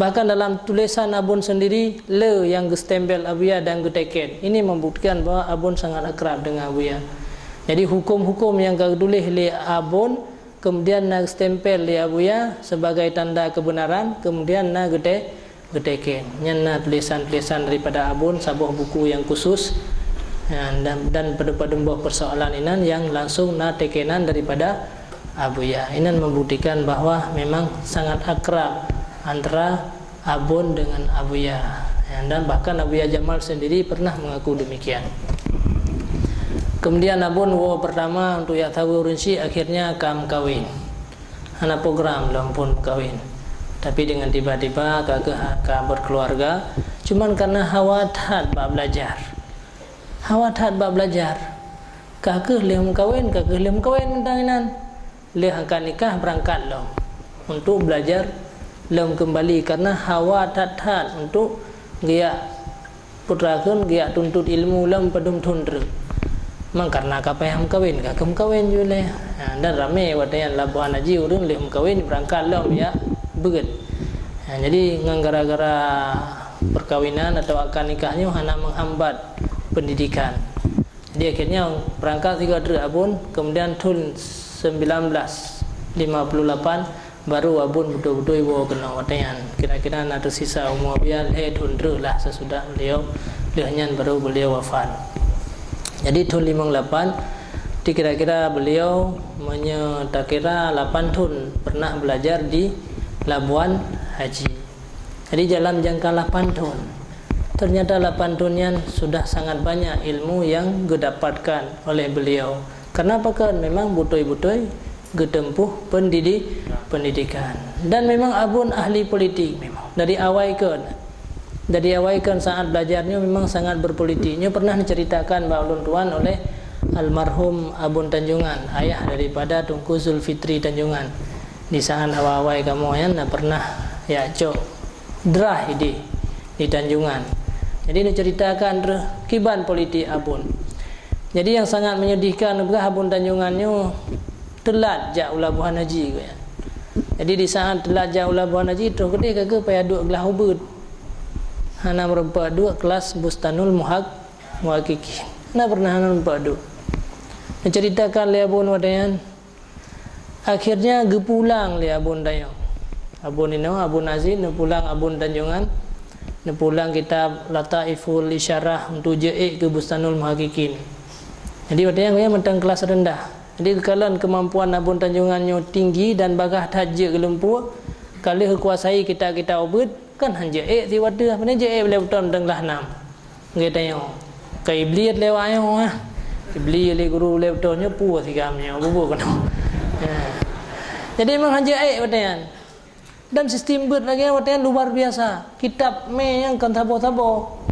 Bahkan dalam tulésan Abon sendiri le nyang geustempel Abuya dan geuteken. Ini membuktikan bahwa Abon sangat akrab dengan Abuya. Jadi hukum-hukum nyang ka geutuléh lé Abon kemudian na geustempel lé Abuya sebagai tanda kebenaran, kemudian na geute-, geuteken. Nyan na tulésan-tulésan daripada Abon, saboh buku nyang khusus, ya, dan, dan padum-padum boh persoalan inan nyang langsung na tekenan daripada Abuya. Inan membuktikan bahwa memang sangat akrab antara Abon dengan Abuya. Ya, dan bahkan Abuya Jamal sendiri pernah mengaku demikian. Kemudian Abon woe pertama untuk jak saweue ureuëng syiek, akhirnya ka meukawen. Hana program lom phon meukawen. Tapi dengan tiba-tiba ka keuh ka berkeluarga, cuman karena hawa that bak belajar. Hawa that bak belajar. Ka keuh lheueh meukawen, ka keuh lheueh meukawen mantong inan. Lheueh akad nikah berangkat lom untuk belajar lom kembali karena hawa that-that untuk geujak putra kheun geujak tuntut ilmu lom padum thon treuk. Mang karena ka payah meukawen, ka keuh meukawen ju lé. Ha, dan ramé watée nyan laboh na jih ureuëng lheueh meukawen berangkat lom jak beuet. Ha, jadi ngon gara-gara perkawinan atau akad nikah nyoe hana menghambat pendidikan. Jadi akhirnya berangkat sigoe treuk Abon, kemudian thon sembilan belas lima puluh lapan baru Abon beutôi-beutôi woe keunoe watée nyan. Kira-kira na teusisa umu Abuya lhée thon treuk lah sesudah beliau, lheueh nyan baru beliau wafat. Jadi thon limong lapan, ti kira-kira beliau meunyoe takira lapan thon pernah belajar di Labuan Haji. Jadi dalam jangka lapan thon, ternyata lapan thon nyan sudah sangat banyak ilmu yang geudapatkan oleh beliau. Karena pakon memang beutôi-beutôi geuteumpuh pendidi-, pendidikan. Dan memang Abon ahli politik memang dari awai kon. Dari awai kon saat belajar nyoe memang sangat berpolitik. Nyoe pernah diceritakan bak ulôn tuan oleh almarhum Abon Tanjungan, ayah daripada Teungku Zulfikri Tanjungan. Di saat awai-awai kamoe nyan na pernah jak cok drah idéh di Tanjungan. Jadi neuceritakan treuh kiban politik Abon. Jadi nyang sangat menyedihkan peugah Abon Tanjungan nyoe teulat jak u Labuhan Haji geuh nyan. Jadi di saat teulat jak u Labuhan Haji troh keudeh ka geuh payah duek glah ubeut. Hana meureumpok duek kelas Bustanul Muhak-, Muhakikin. Hana pernah hana meureumpok duek. Neuceritakan lé Abon watée nyan, akhirnya geupulang lé Abon Dayong. Abon inoe, Abon Aziz, neupulang Abon Tanjongan, neupulang kitab Lataiful Isyarah untuk jeuet keu Bustanul Muhakikin. Jadi watée nyan gobnyan mantong kelas rendah. Jadi geukalon keumampuan Abon Tanjongan nyoe tinggi dan bagaih that jeuet keu lumpur, ka lheueh kuasai kitab-kitab ubeut, kan han jeuet siwateuh, pane jeuet lé beutôi mantong kelas nam. Geutanyoe, ka Iblih lewat nyoe, ah. Iblih lé guru lé beutôi nyoe, peue sigam nyoe, bubu keunoe. Ya. Jadi memang han jeuet watée nyan. Dan sistem beuet lagée watée nyan luar biasa. Kitab mé nyang kon saboh-saboh.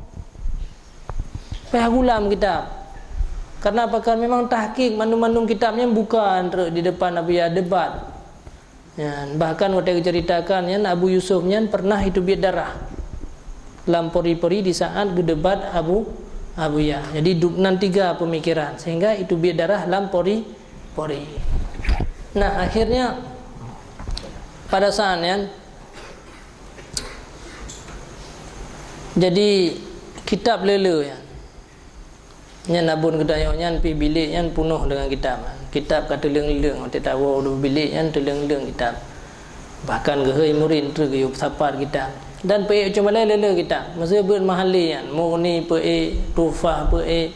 Payah gulam kitab. Karena pakon memang tahqiq mandum-mandum kitab nyan bukan treuk di depan Abuya debat. Nyan, bahkan watée geuceuritakan nyan, Abu Yusuf nyan pernah iteubiet darah lam pori-pori di saat geudebat Abu, Abuya. Jadi dub nan tiga pemikiran sehingga iteubiet darah lam pori-pori. Nah, akhirnya pada saat nyan, jadi kitab le-le nyan. Nyan Abon geutanyoe nyan pih bilék nyan peunoh deungon kitab. Kitab ka teuleueng-leueng, watée tawoe u bilék nyan teuleueng-leueng kitab. Bahkan geuhôi murit treuk geuyue sapat kitab. Dan peuék u Ceumalée le-le kitab. Meuseu beuet Mahalli nyan, Mughni peuék, Tuhfah peuék,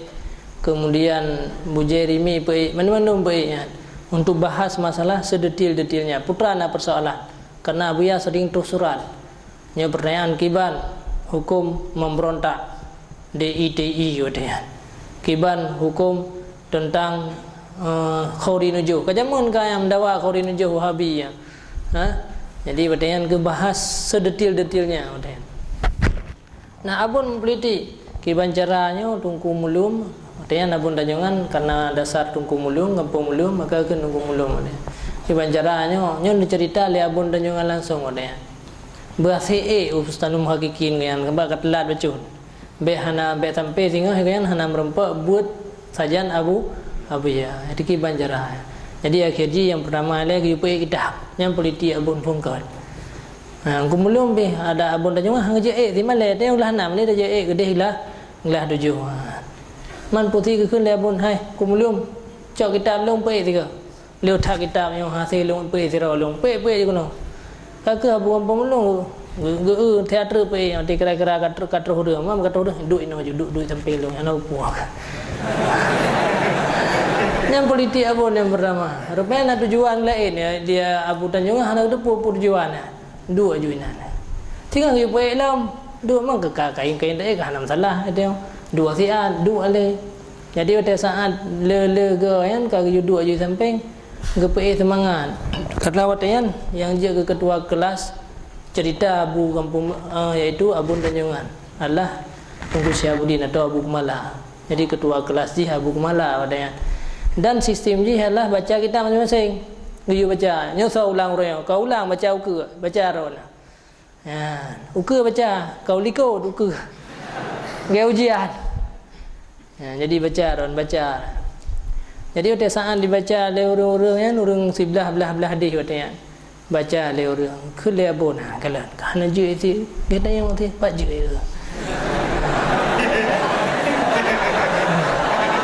kemudian Bujairimi peuék, mandum-mandum peuék nyan. Untuk bahas masalah sedetil-detilnya. Peue teuma na persoalan. Karena Abuya sering tuh surat. Nyoe pertanyaan kiban huköm memberontak, D I T I watée nyan. Kiban huköm teuntang, eh, Khauri Nujuh. Ka jameun ka nyang meudawa Khauri Nujuh Wahabi nyan. Ha? Jadi watée nyan geubahas sedetil-detilnya watée nyan. Nah, Abon meupolitik, kiban cara nyoe Teungku Mulum, watée nyan Abon Tanjongan karena dasar Teungku Mulum, gampông Mulum, maka kheun Teungku Mulum watée nyan. Kiban cara nyoe, nyoe neuceurita lé Abon Tanjongan langsong watée nyan. Beuasék ék u Bustanul Muhakikin nyan, sabab ka teulat bacut. Bék hana, bék sampai singoh nyan hana meurumpok buet sajan Abu, Abuya. Jadi kiban cara. Jadi akhé jih nyang peutama lé geuyue peuék kitab. Nyan politik Abon phon kon. Ha, Teungku Mulum pih ada Abon Tanjongan han geujeuet ék, simalée teuh ulah nam lé tajeuet ék keudeh lah, glah tujoh. Ha. Man pusi geukheun lé Abon, "Hai, Teungku Mulum, cok kitab lôn peuék sigoe." Lheueh that kitab nyoe hase lôn peuék sidroe lôn, peuék-peuék jih keunoe. Ka keuh Abu gampông lôn geu-, geu-, teater peuék nyoe, ti kira-kira ka troh, ka troh ureuëng, mam ka troh ureuëng, duek inoe ju, duek, duek sampéng lôn, hana peue. Nyan politik Abon nyang pertama. Rupanya na tujuan laén, ya, dia Abu Tanjongan hana teupeu peue tujuan, ya. Duek ju inan. Singoh geupeuék lom, duek mang keu ka kain-kain taék ka hana masalah, itu. Duek siat, duek alé. Jadi watée saat le-le geuh nyan ka geuyue duek ju sampéng, geupeuék seumangat. Karena watée nyan nyang jeuet keu ketua kelas Cerita Abu Gampông, eh, yaitu Abon Tanjongan adalah Teungku Syihabuddin atau Abu Keumala. Jadi ketua kelas jih Abu Keumala watée nyan. Dan sistem jih adalah baca kitab maséng-maséng. Geuyue baca, nyoe soe ulang uroe nyoe, ka ulang baca ukeue, baca droeneuh. Nyan, ukeue baca, ka u likot ukeue. Lagée ujian. Ya, jadi baca droen, baca. Jadi watée saát dibaca lé ureuëng-ureuëng nyan, ureuëng siblah blah-blah deh watée nyan. Baca lé ureuëng, kheun lé Abon, "Ha, kalon, ka hana jeuet cit, gata nyang maté, pat jeuet."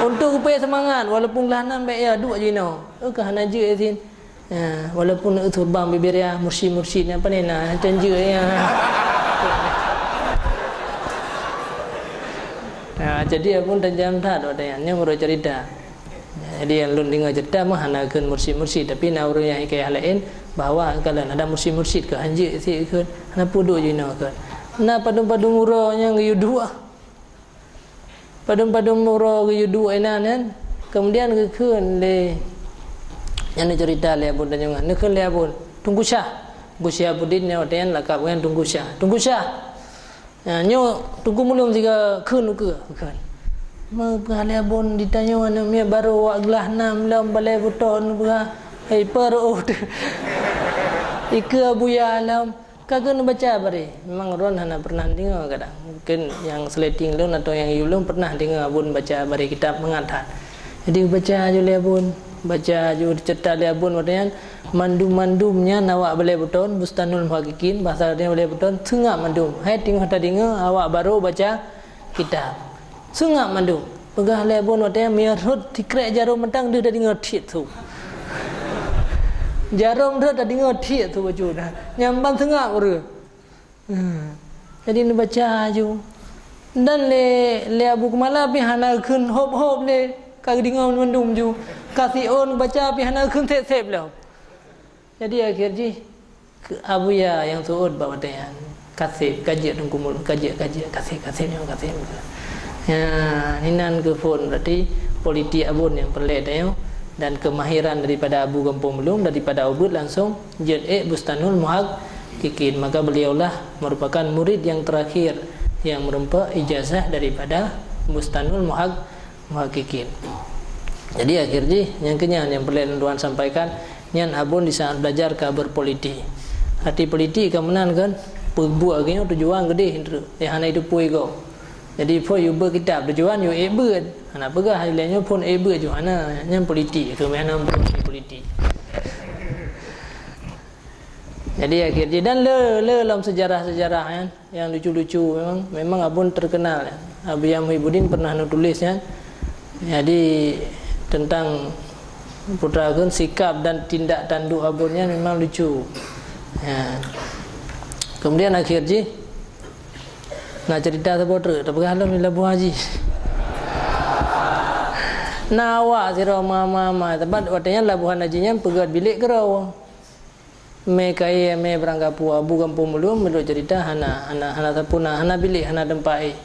Untuk geupeu seumangat, walaupun glah nam bék ya duek jinoe. Oh, ka hana jeuet cit. Ya, walaupun eu turbang bibir ya, mursyid-mursyid nyan pane na, hana jeuet ya. Ya, jadi Abon tajam that watée nyan, nyoe meureuh cerita. Jadi nyang lôn deungoe cerita mah hana kheun mursyid-mursyid, tapi na ureuëng nyang hikayah laén bahwa kalon ada mursyid-mursyid keu hanjeuet cit kheun, hana peue duek jinoe kheun. Na padum-padum uroe nyang geuyue duek. Padum-padum uroe geuyue duek inan nyan, kemudian geukheun lé, nyan cerita lé Abon Tanjongan. Neukheun lé Abon, Teungku Syah. Teungku Syihabuddin nyoe watée nyan lakab nyan Teungku Syah. Teungku Syah. Nyan, nyoe Teungku Mulum sigoe kheun ukeue, kheun. Meupeugah lé Abon ditanyoe aneuëk miet barô awak glah nam lom balée beuton peugah, "Hei, peureuôt." Ikeue Abuya lom, ka keuneuk baca baré. Memang droen hana pernah deungoe kadang. Mungkin nyang seuleting lôn atau nyang yue lôn pernah deungoe Abon baca baré kitab mangat that. Jadi baca aju lé Abon, baca aju cerita lé Abon watée nyan, mandum-mandum nyan awak balée beuton, Bustanul Muhaqqiqin, bahasa dia balée beuton, seungab mandum. Hai teungoh tadeungoe awak barô baca kitab. Seungab mandum. Peugah lé Abon watée nyan, meunyoe rhot sikrek jarom mantong deuh tadeungoe thiet su. Jarom rhot tadeungoe thiet su bacut na. Nyan ban seungab ureuëng. Hmm. Jadi neubaca aju. Dan lé, lé Abu Keumala pih hana kheun hop-hop lé, ka geudeungoe mandum ju. Ka siôn baca pih hana kheun sép-sép lom. Jadi akhé jih, keu Abuya nyang seuôt bak watée nyan, ka sép, ka jeuet Teungku Mulum, ka jeuet, ka jeuet, ka sép, ka sép nyoe, ka sép. Ya, inan keuh phon berarti politik Abon nyang peureulée tanyoe dan keumahiran daripada Abu Gampông Mulum daripada ubit langsong jeuet ék Bustanul Muhaqqiqin, maka beliaulah merupakan murid yang terakhir yang merempa ijazah daripada Bustanul Muhaq-, Muhaqqiqin. Jadi akhé jih nyang keunyan nyang peureulée lôn tuan sampaikan, nyan Abon di saat belajar ka berpolitik. Arti politik ka meunan kan, peubuet geuh nyoe tujuan geudeh, hana itu pui gob. Jadi phon yue beuet kitab tujuan yue ék beuet. Hana peugah lé nyoe phon ék beuet ju hana, nyan politik, keu meunan politik. Jadi akhé jih dan le, le lom sejarah-sejarah nyan, nyang lucu-lucu memang, memang Abon terkenal. Abuya Muhibbuddin pernah neutuléh nyan. Jadi tentang putra kheun sikap dan tindak tanduk Abon nyan memang lucu. Ya. Kemudian akhé jih na cerita saboh treuk tapeugah lom di labuah jih. Na awak sidroe mama-mama, teumpat watée nyan labuhan haji nyan peugét bilék keudroe. Mé kayée, mé barang kapue, Abu Gampông Mulum, meunurot cerita hana, hana, hana sapeue na, hana bilék, hana teumpat éh.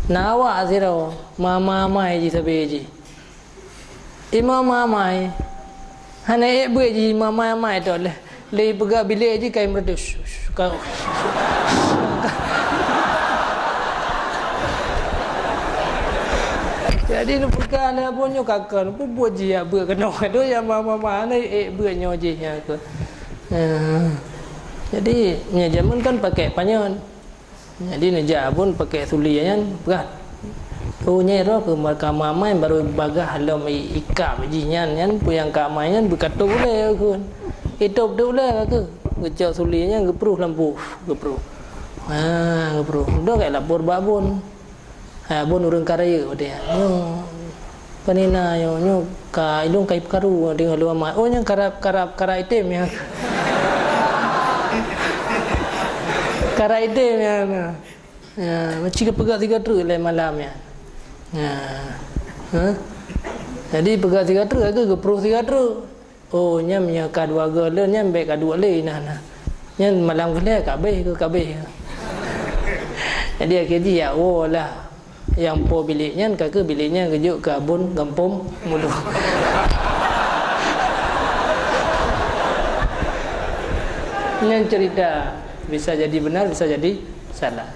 Na awak sidroe, ma-, ma-, amai jih sabe jih. Imam amai, hana ék beuet jih imam amai, amai tu lé, lé peugah bilék jih kai meureudeh. Ka-, jadi neupeugah lé Abon nyoe ka kon, peubuet jih ya beuet keunoe, tu ya ma-, ma-, ma-, hana ék beuet nyoe jih nyan keu. Eh, jadi, nyan jameun kan pakai panyöt. Jadi, neujak Abon pakai suli nyan, peugah. Oh, nyan roh keu ka amai, baru bagah lom i-, ikab jih nyan, nyan peue nyang ka amai nyan beukatôb ulée kheun. Itôb tôb ulée ka keuh. Geucok suli nyan geupruh lam puih, geupruh. Ha, geupruh. Dok kai lapor bak Abon. Hai Abon ureuëng ka rayeuk watée nyan. Nyoe, pane na nyoe, nyoe ka ilôn kai peukaru deungon lôn amai. Oh, nyan karab, karab, karab item nyan. Karab item nyan. Ya, macam geupeugah sigoe treuk lé malam nyan. Ya. Hah? Jadi peugah sigoe treuk, aku geuproh sigoe treuk. Oh, nyan meunyoe ka dua goe lôn, nyan bék ka duek lé inan na. Nyan malam keulhèe ka abéh keu ka abéh. Jadi akhé jih ya woe lah nyang po bilék nyan, ka keuh bilék nyan geujok keu Abon Gampông Mulom. Nyan cerita. Bisa jadi benar, bisa jadi salah.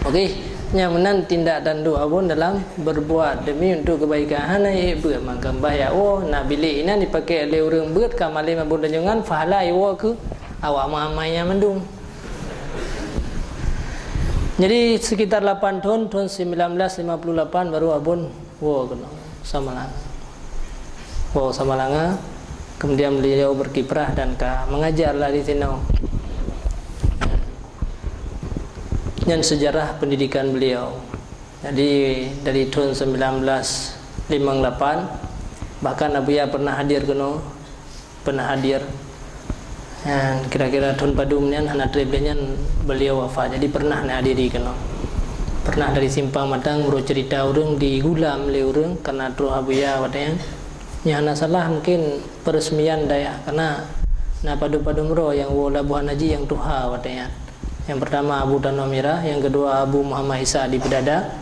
Okey, nyang meunan tindak tanduk abon dalam berbuat demi untuk kebaikan. Hana ék beuet mangkam bah yak woe, na bilék inan dipakai lé ureuëng beuet ka malém abon tanjongan, pahala iwoe keu awak meuamai nyan mandum. Jadi sekitar lapan thon, thon sembilan belas lima puluh lapan baru abon woe keunoe Samalanga. Woe Samalanga, kemudian beliau berkiprah dan ka mengajar lah di sinoe. Nyan sejarah pendidikan beliau. Jadi dari tahun sembilan belas lima lapan, bahkan Abuya pernah hadir keunoe, pernah hadir. Nyan kira-kira tahun padum nyan hana treb lé nyan beliau wafat. Jadi pernah na hadiri keunoe. Pernah dari Simpang Matang meurok cerita ureuëng digulam lé ureuëng karena troh Abuya watée nyan. Nyang hana salah mungkin peresmian dayah karena na padum-padum droe nyang woe Labuhan Haji nyang tuha watée nyan. Nyang pertama Abu Tanoh Mirah, nyang kedua Abu Muhammad Isa di Peudada.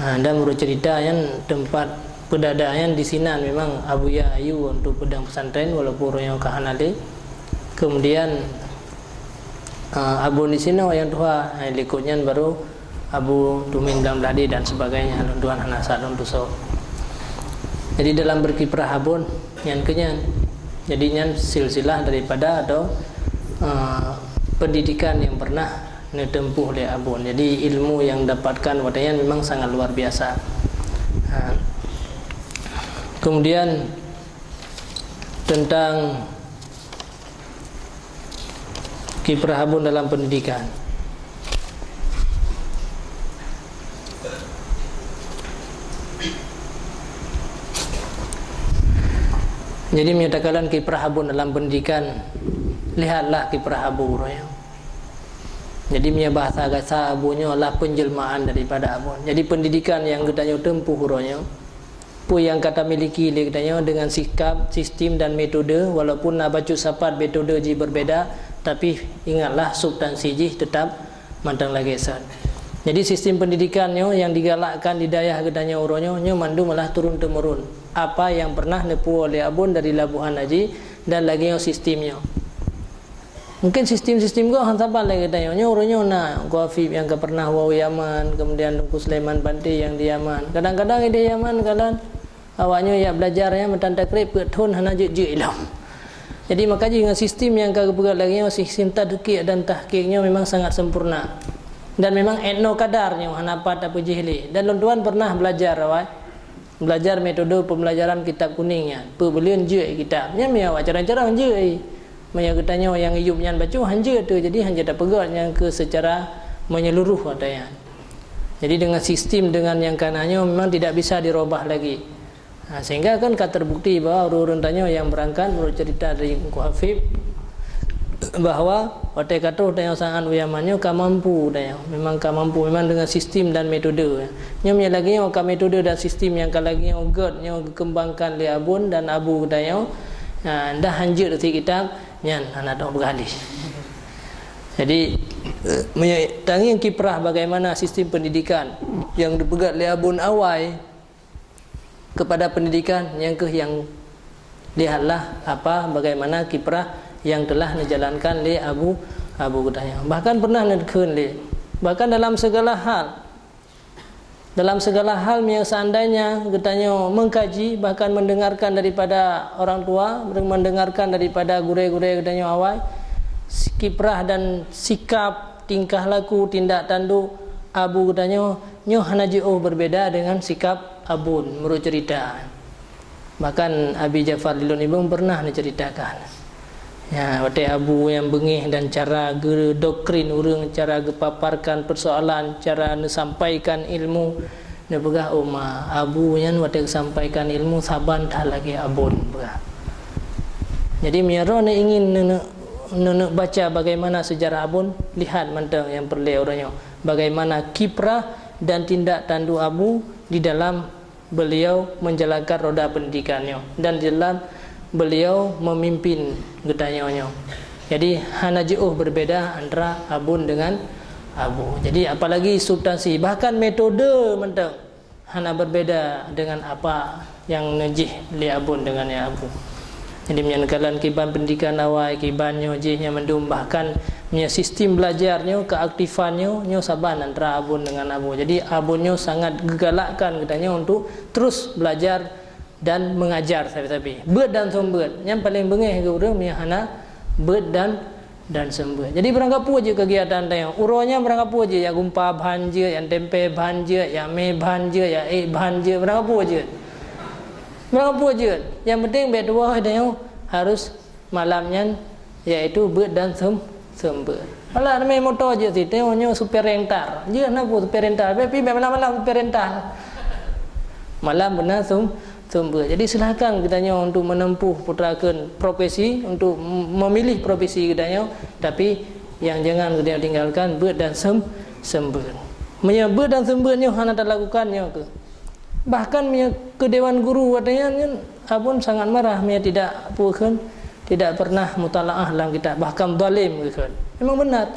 Ha, dan meurok cerita nyan teumpat Peudada nyan di sinan memang Abuya ayue untuk peudong pesantren walaupun uroe nyoe ka hana lé. Kemudian, ha, abon di sinoe nyang tuha, ha, likot nyan baru Abu Tumin Blang Bladi dan sebagainya, lôn tuan hana sah lôn tusoe. Jadi dalam berkiprah abon nyan keu nyan. Jadi nyan silsilah daripada atau, eh, pendidikan yang pernah neutempuh lé abon. Jadi ilmu yang dapatkan watée nyan memang sangat luar biasa. Ha. Kemudian tentang kiprah abon dalam pendidikan. Jadi meunyoe takalon kiprah abon dalam pendidikan, lihatlah kiprah abon uroe nyoe. Jadi meunyoe bahasa gasa abon nyoe adalah penjelmaan daripada abon. Jadi pendidikan nyang geutanyoe tempuh uroe nyoe, peue nyang ka tamiliki lé geutanyoe dengan sikap, sistem dan metode, walaupun na bacut sapat metode jih berbeda, tapi ingatlah substansi jih tetap mantong lagée san. Jadi sistem pendidikan nyoe nyang digalakkan di dayah geutanyoe uroe nyoe, nyoe mandum adalah turun temurun apa nyang pernah neupuwoe lé abon dari Labuhan Haji dan lagée nyoe sistem nyoe. Mungkin sistem-sistem goh han saban lagée geutanyoe. Nyoe uroe nyoe na Teungku Hafib nyang ka pernah woe u Yaman, kemudian Teungku Sulaiman Panté nyang di Yaman. Kadang-kadang ideh Yaman kalon awak nyoe jak belajar nyan meutan takrib peuet thon hana jeuet-jeuet ilom. Jadi maka jih ngon sistem nyang ka geupeugah lagée nyoe, sistem tadqiq dan tahqiq nyoe memang sangat sempurna. Dan memang etno kadar nyoe hana pat tapeujih lé. Dan lôn tuan pernah belajar awai. Belajar metode pembelajaran kitab kuning nyan. Peuet buleuen jeuet kitab. Nyan meunyoe awak carông-carông jeuet. Meunyoe geutanyoe nyang yup nyan bacut han jeuet teuh, jadi han jeuet tapeugét nyan keu secara menyeluruh ata nyan. Jadi dengan sistem dengan nyang kana nyoe memang tidak bisa dirubah lagi. Ha, sehingga kan ka terbukti bahwa ureuëng-ureuëng tanyoe nyang berangkat menurut cerita dari Teungku Hafib, bahwa watée ka troh tanyoe saát u Yaman nyoe ka mampu tanyoe, memang ka mampu, memang dengan sistem dan metode. Nyoe meunyoe lagée nyoe ka metode dan sistem nyang ka lagée nyoe gét nyoe geukeumbangkan lé abon dan abu geutanyoe, nah, dah han jeuet teuh kitab, nyan hana teuh beugali. Jadi, eh, meunyoe tangieng kiprah bagaimana sistem pendidikan nyang dipeugét lé abon awai, kepada pendidikan, nyang kheueh nyang lihatlah apa bagaimana kiprah yang telah dijalankan lé abu, abu geutanyoe. Bahkan pernah neukheun lé, bahkan dalam segala hal, dalam segala hal, meunyoe seandainya geutanyoe mengkaji, bahkan mendengarkan daripada orang tua, mendengarkan daripada gurée-gurée geutanyoe awai, kiprah dan sikap, tingkah laku, tindak tanduk abu geutanyoe nyoe hana jiôh berbeda dengan sikap abon meurok cerita. Bahkan Abi Jafar Lilon Ibong pernah neuceritakan, ya, watée abu nyang beungéh dan cara geudoktrin ureuëng, cara geupaparkan persoalan, cara neusampaikan ilmu, neupeugah, "Oh ma, abu nyan watée geusampaikan ilmu saban that lagée abon," peugah. Jadi meunyoe droeneuh ingin neuneuk, neuneuk baca bagaimana sejarah abon, lihat mantong nyang peureulée uroe nyoe. Bagaimana kiprah dan tindak tanduk abu di dalam beliau menjalankan roda pendidikan nyoe dan di dalam beliau memimpin geutanyoe nyoe. Jadi hana jiôh berbeda antara abon dengan abu. Jadi apalagi substansi, bahkan metode mantong hana berbeda dengan apa nyang neujih lé abon dengan nyang abu. Jadi meunyoe kalon kiban pendidikan awai, kiban nyoe jih nyang mandum, bahkan Nyoe sistem belajar nyoe, keaktifan nyoe, nyoe saban antara abon dengan abon. Jadi abon nyoe sangat geugalakkan geutanyoe untuk terus belajar dan mengajar sabe-sabe. Beuet dan seumeubeuet. Nyang paleng beungéh keu ureuëng meunyoe hana beuet dan dan seumeubeuet. Jadi beurangkapeue jeuet kegiatan tanyoe. Uroe nyan beurangkapeue jeuet, jak gumpa ban jeuet, jak tempe ban jeuet, jak mé ban jeuet, jak ék ban jeuet, beurangkapeue jeuet. Beurangkapeue jeuet. Nyang penting bék tuwoe tanyoe harus malam nyan, yaitu beuet dan seum-, seumeubeuet. Alah, ramé moto jeuet sit, tanyoe nyoe super rental. Jeuet na peue super rental, tapi bék malam-malam super rental. Malam beuna seum-, seumeubeuet. Jadi silahkan geutanyoe untuk menempuh putra kheun profesi, untuk m-, memilih profesi geutanyoe, tapi nyang jangan geutanyoe tinggalkan beuet dan seum-, seumeubeuet. Meunyoe beuet dan seumeubeuet nyoe hana talakukan nyoe keuh. Bahkan meunyoe keu dewan guru watée nyan, nyan abon sangat marah meunyoe tidak peue kheun, tidak pernah mutalaah lam kitab, bahkan zalim geukheun. Memang benar.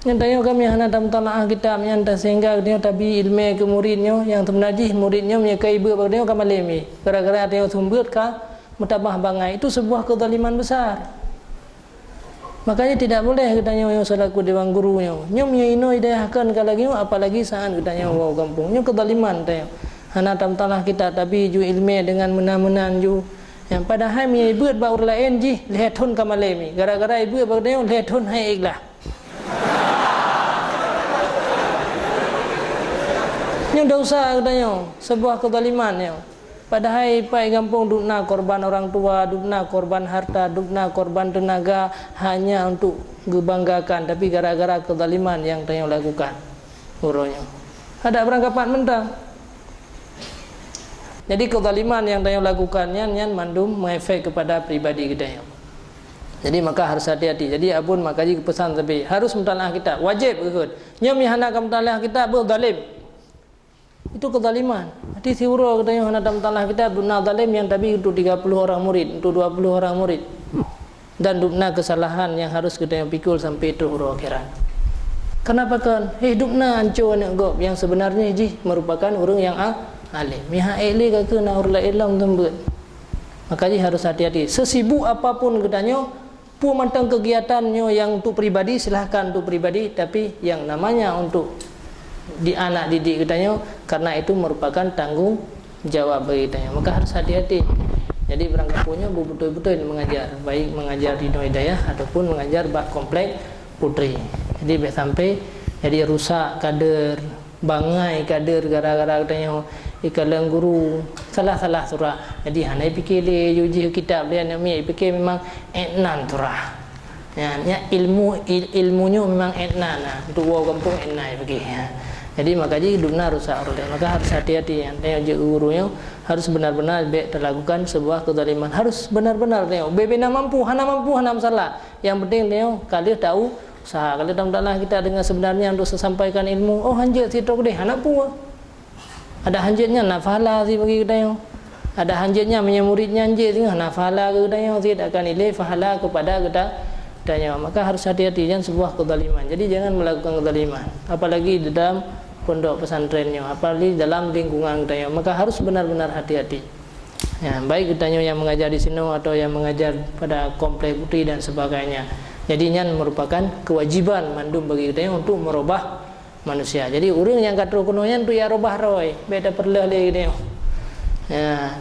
Nyan tanyoe kami hana tamutalaah kitab nyan ta sehingga tanyoe tabi ilmé keu murit nyoe nyang seubeuna jih murit nyoe meunyoe ka ibeuet bak tanyoe ka malém jih. Gara-gara tanyoe seumeubeuet ka meutamah bangai. Itu sebuah kezaliman besar. Makanya tidak boleh geutanyoe nyoe selaku dewan guru nyoe. Nyoe meunyoe inoe idayah kheun ka lagée nyoe, apalagi saat geutanyoe woe gampông. Nyoe kezaliman tanyoe. Hana tamutalaah kitab tabi ju ilmé dengan meunan-meunan ju. Nyang padahai meunyoe ibeuet bak ureuëng laén jih lhée thon ka malém jih. Gara-gara ibeuet bak tanyoe lhée thon hai ikhlas. Nyoe dosa geutanyoe, sebuah kezaliman nyoe. Padahai ipat gampông dum na korban orang tua, dum na korban harta, dum na korban tenaga hanya untuk geubanggakan, tapi gara-gara kezaliman nyang tanyoe lakukan uroe nyoe. Adak beurangkapat mantong. Jadi kezaliman nyang tanyoe lakukan nyan, nyan mandum mengefek kepada pribadi geutanyoe. Jadi maka harus hati-hati. Jadi abon maka jih pesan tapi harus mutalaah kitab, wajib geukheun. Nyoe meuhana ka mutalaah kitab, beuh zalim. Itu kezaliman. Berarti siuroe geutanyoe hana tamutalaah kitab, dum na zalim nyang tabi untuk tiga puluh orang murid, untuk dua puluh orang murid. Dan dum na kesalahan nyang harus geutanyoe pikul sampai troh uroe akhirat. Kenapa kon? Eh, dum na anco aneuk gob nyang sebenarnya jih merupakan ureuëng nyang a-, alim. Mihak ék lé ka keu na ureuëng laén lom seumeubeuet. Maka jih harus hati-hati. Sesibuk apapun geutanyoe, peue mantong kegiatan nyoe nyang untuk pribadi, silahkan untuk pribadi, tapi yang namanya untuk di anak didik geutanyoe, karena itu merupakan tanggung jawab bagi geutanyoe. Maka harus hati-hati. Jadi beurangkapeue nyoe beubeutôi-beutôi mengajar, baik mengajar di Nurul Hidayah ataupun mengajar bak komplek putri. Jadi bék sampai jadi rusak kader, bangai kader gara-gara geutanyoe ikalon guru salah-salah surah. Jadi hana ipike lé, yue jih kitab lé aneuk miet, ipike memang ék nan surah. Nyan, nyan ilmu, il-, ilmu nyoe memang ék nan, nah, untuk woe gampông ék nan ipike. Ya. Jadi maka jih dum na rusak ureuëng. Maka harus hati-hati, ya. Tanyoe jeuet keu guru nyoe harus benar-benar bék talakukan sebuah kezaliman. Harus benar-benar tanyoe. Bék-bék na mampu, hana mampu, hana masalah. Yang penting tanyoe ka lheueh tau usaha. Kalau tamutalaah kitab dengan sebenarnya untuk sampaikan ilmu, oh, hanjeuet sit troh keudeh, hana peue. Ada hanjeuet nyan na pahala sit bagi geutanyoe. Ada hanjeuet nyan meunyoe murid nyan jeuet singoh na pahala keu geutanyoe sit akan ilée pahala kepada geuta-, geutanyoe. Maka harus hati-hati, jangan sebuah kezaliman. Jadi jangan melakukan kezaliman. Apalagi di dalam pondok pesantren nyoe, apalagi dalam lingkungan geutanyoe. Maka harus benar-benar hati-hati. Ya, baik geutanyoe yang mengajar di sinoe atau yang mengajar pada komplek putri dan sebagainya. Jadi nyan merupakan kewajiban mandum bagi geutanyoe untuk merubah manusia. Jadi ureuëng nyang ka troh keunoe nyan untuk ya rubah roe, bék tapeureuloh lé geutanyoe. Ya.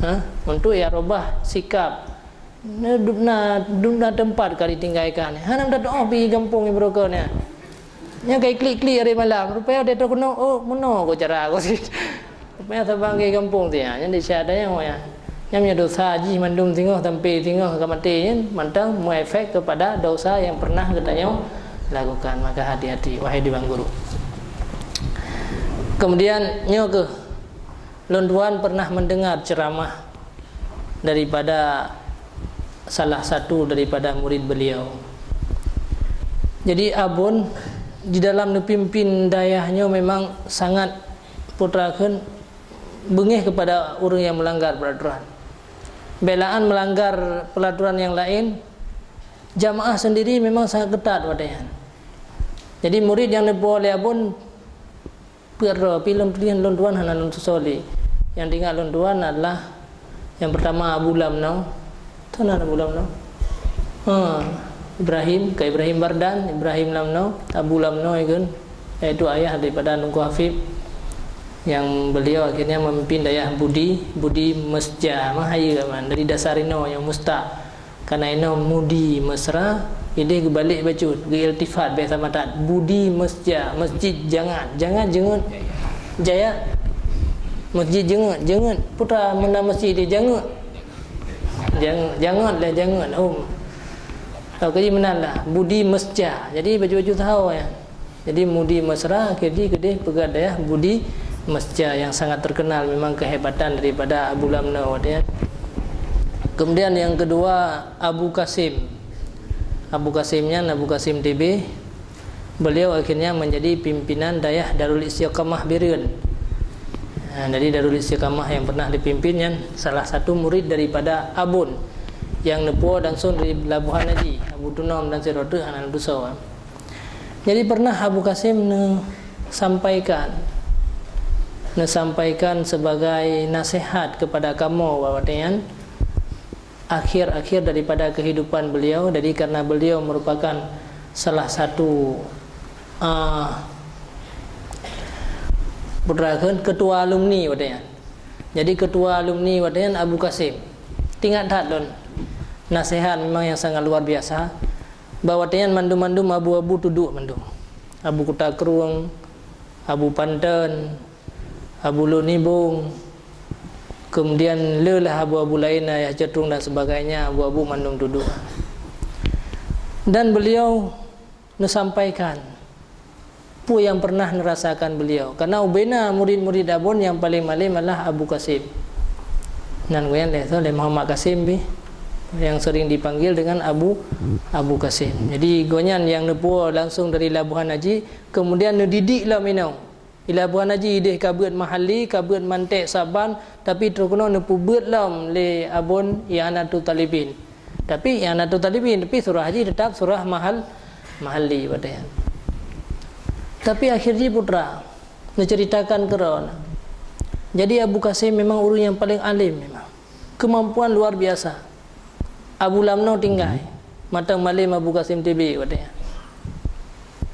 Ha? Untuk ya rubah sikap. Nah, dum na, dum na teumpat ka ditinggai kan. Hana meutateuoh pi gampông ibroko nyan. Nyang ka iklik-klik hari malam, rupanya dia terkena, oh, meunoe ko cara ko sit. Rupanya sabang ke gampông sit, ha, nyan di syada nyang ya. Nyam nyoe dosa jih mandum singoh sampai singoh ka maté nyan, mantong mengefek kepada dosa yang pernah geutanyoe lakukan. Maka hati-hati, wahai dewan guru. Kemudian, nyoe keuh, lôn tuan pernah mendengar ceramah daripada salah satu daripada murid beliau. Jadi, abon di dalam neupimpin dayah nyoe memang sangat putra kheun beungéh kepada ureuëng yang melanggar peraturan. Belaan melanggar peraturan yang lain, jamaah sendiri memang sangat ketat watée nyan. Jadi, murid yang neupo lé abon peuet droe, pi lôn tuléh lôn tuan hana lôn tusoe lé. Nyang teuingat lôn tuan adalah nyang pertama Abu Lamno. Tuan Abu Lamno? Ha. Ibrahim, ka Ibrahim Bardan, Ibrahim Lamno, Abu Lamno ikheun, yaitu ayah daripada Teungku Hafib, yang beliau akhirnya memimpin dayah Budi, Budi Mesja, mah hayeue man, dari dasar inoe nyang mustaq. Karena inoe Mudi Mesra, ideh geubalek bacut, geuiltifat biasa matat. Budi Mesja, Mesjid Jangat, Jangat Jengut, Jaya, Mesjid Jengut, Jengut, putra meunan mesjid di Jangut. Jangut, Jangut lah, Jangut, oh. Oke, jadi meunan lah, Budi Mesja. Jadi baju-baju tahu ya. Jadi Mudi Mesra akhir jih keudeh peugah dayah Budi Mesja yang sangat terkenal memang kehebatan daripada Abu Lamno watée nyan. Kemudian yang kedua Abu Kasim. Abu Kasim nyan Abu Kasim T B. Beliau akhirnya menjadi pimpinan dayah Darul Istiqamah Bireuen. Ha, jadi Darul Istiqamah yang pernah dipimpin nyan salah satu murid daripada Abon yang neupo langsung dari Labuhan Haji, Abu Tunom dan sidroe teuk hana neutusoe. Jadi pernah Abu Kasim neusampaikan, neusampaikan sebagai nasihat kepada kamoe bahwa dengan akhir-akhir daripada kehidupan beliau, jadi karena beliau merupakan salah satu, ah, putra kheun, ketua alumni watée nyan. Jadi ketua alumni watée nyan Abu Kasim. Tingat that lôn. Nasihat memang yang sangat luar biasa. Bak watée nyan mandum-mandum abu-abu tuduek mandum. Abu Kuta Krueng, Abu Panton, Abu Lôn Ibong, kemudian le lah abu-abu laén, Ayah Cotong dan sebagainya, abu-abu mandum tuduek. Dan beliau neusampaikan peue nyang pernah neurasakan beliau. Karena ubena murid-murid Abon nyang paleng malem adalah Abu Kasim. Nan gobnyan lé, lé Muhammad Kasim pih, yang sering dipanggil dengan Abu, Abu Kasim. Jadi gobnyan nyang neupo langsung dari Labuhan Haji, kemudian neudidik lom inoe. Di Labuhan Haji ideh ka beuet mahalli, ka beuet mantek saban, tapi trok keunoe neupeubeuet lom lé Abon I'anatut Thalibin. Tapi I'anatut Thalibin, tapi surah Haji tetap surah mahal, mahalli watée nyan. Tapi akhir jih putra neuceritakan keudroe na. Jadi Abu Kasim memang ureuëng nyang paleng alem memang. Kemampuan luar biasa. Abu Lamno tinggai, mantong malem Abu Kasim T B watée nyan.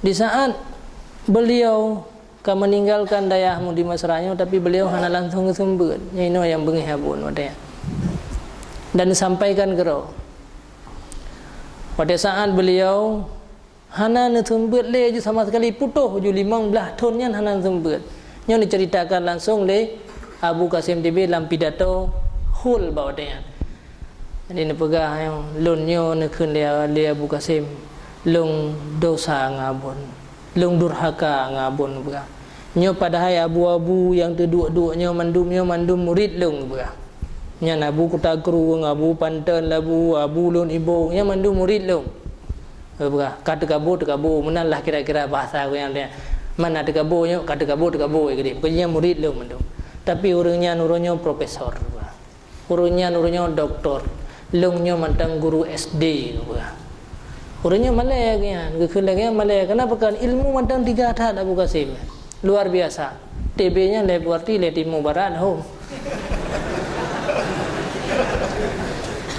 Di saat beliau ka meninggalkan dayah Mudi Mesra nyoe, tapi beliau hana langsung geuseumeubeuet. Nyan inoe nyang beungéh Abon watée nyan. Dan disampaikan keudroe. Watée saat beliau hana neuseumeubeuet lé ju sama sekali, putôh ju limong blaih thon nyan hana neuseumeubeuet. Nyoe diceritakan langsung lé Abu Kasim T B lam pidato hol bak watée nyan. Jadi neupeugah, lôn nyoe neukheun lé, lé Abu Kasim, lôn dosa ngon Abon. Lôn durhaka ngon Abon, neupeugah. Nyoe padahai abu-abu nyang teuduek-duek nyoe mandum, nyoe mandum murit lôn, neupeugah. Nyan Abu Kuta Krueng, Abu Panton Labu, Abu Lôn Ibong, nyan mandum murit lôn. Neupeugah, ka teukabo, teukabo, meunan lah kira-kira bahasa gobnyan. Mana teukabo nyoe, ka teukabo, teukabo, ya, keudeh. Pokoknya nyan murit lôn mandum. Tapi ureuëng nyan uroe nyoe profesor, neupeugah. Ureuëng nyan uroe nyoe doktor, lôn nyoe mantong guru S D, neupeugah. Ureuëng nyoe malée lagée nyan, geukheun lagée nyan malée. Kenapa kan ilmu mantong tiga that Abu Kasim. Luar biasa. T B nyan lé berarti lé timu barat hom.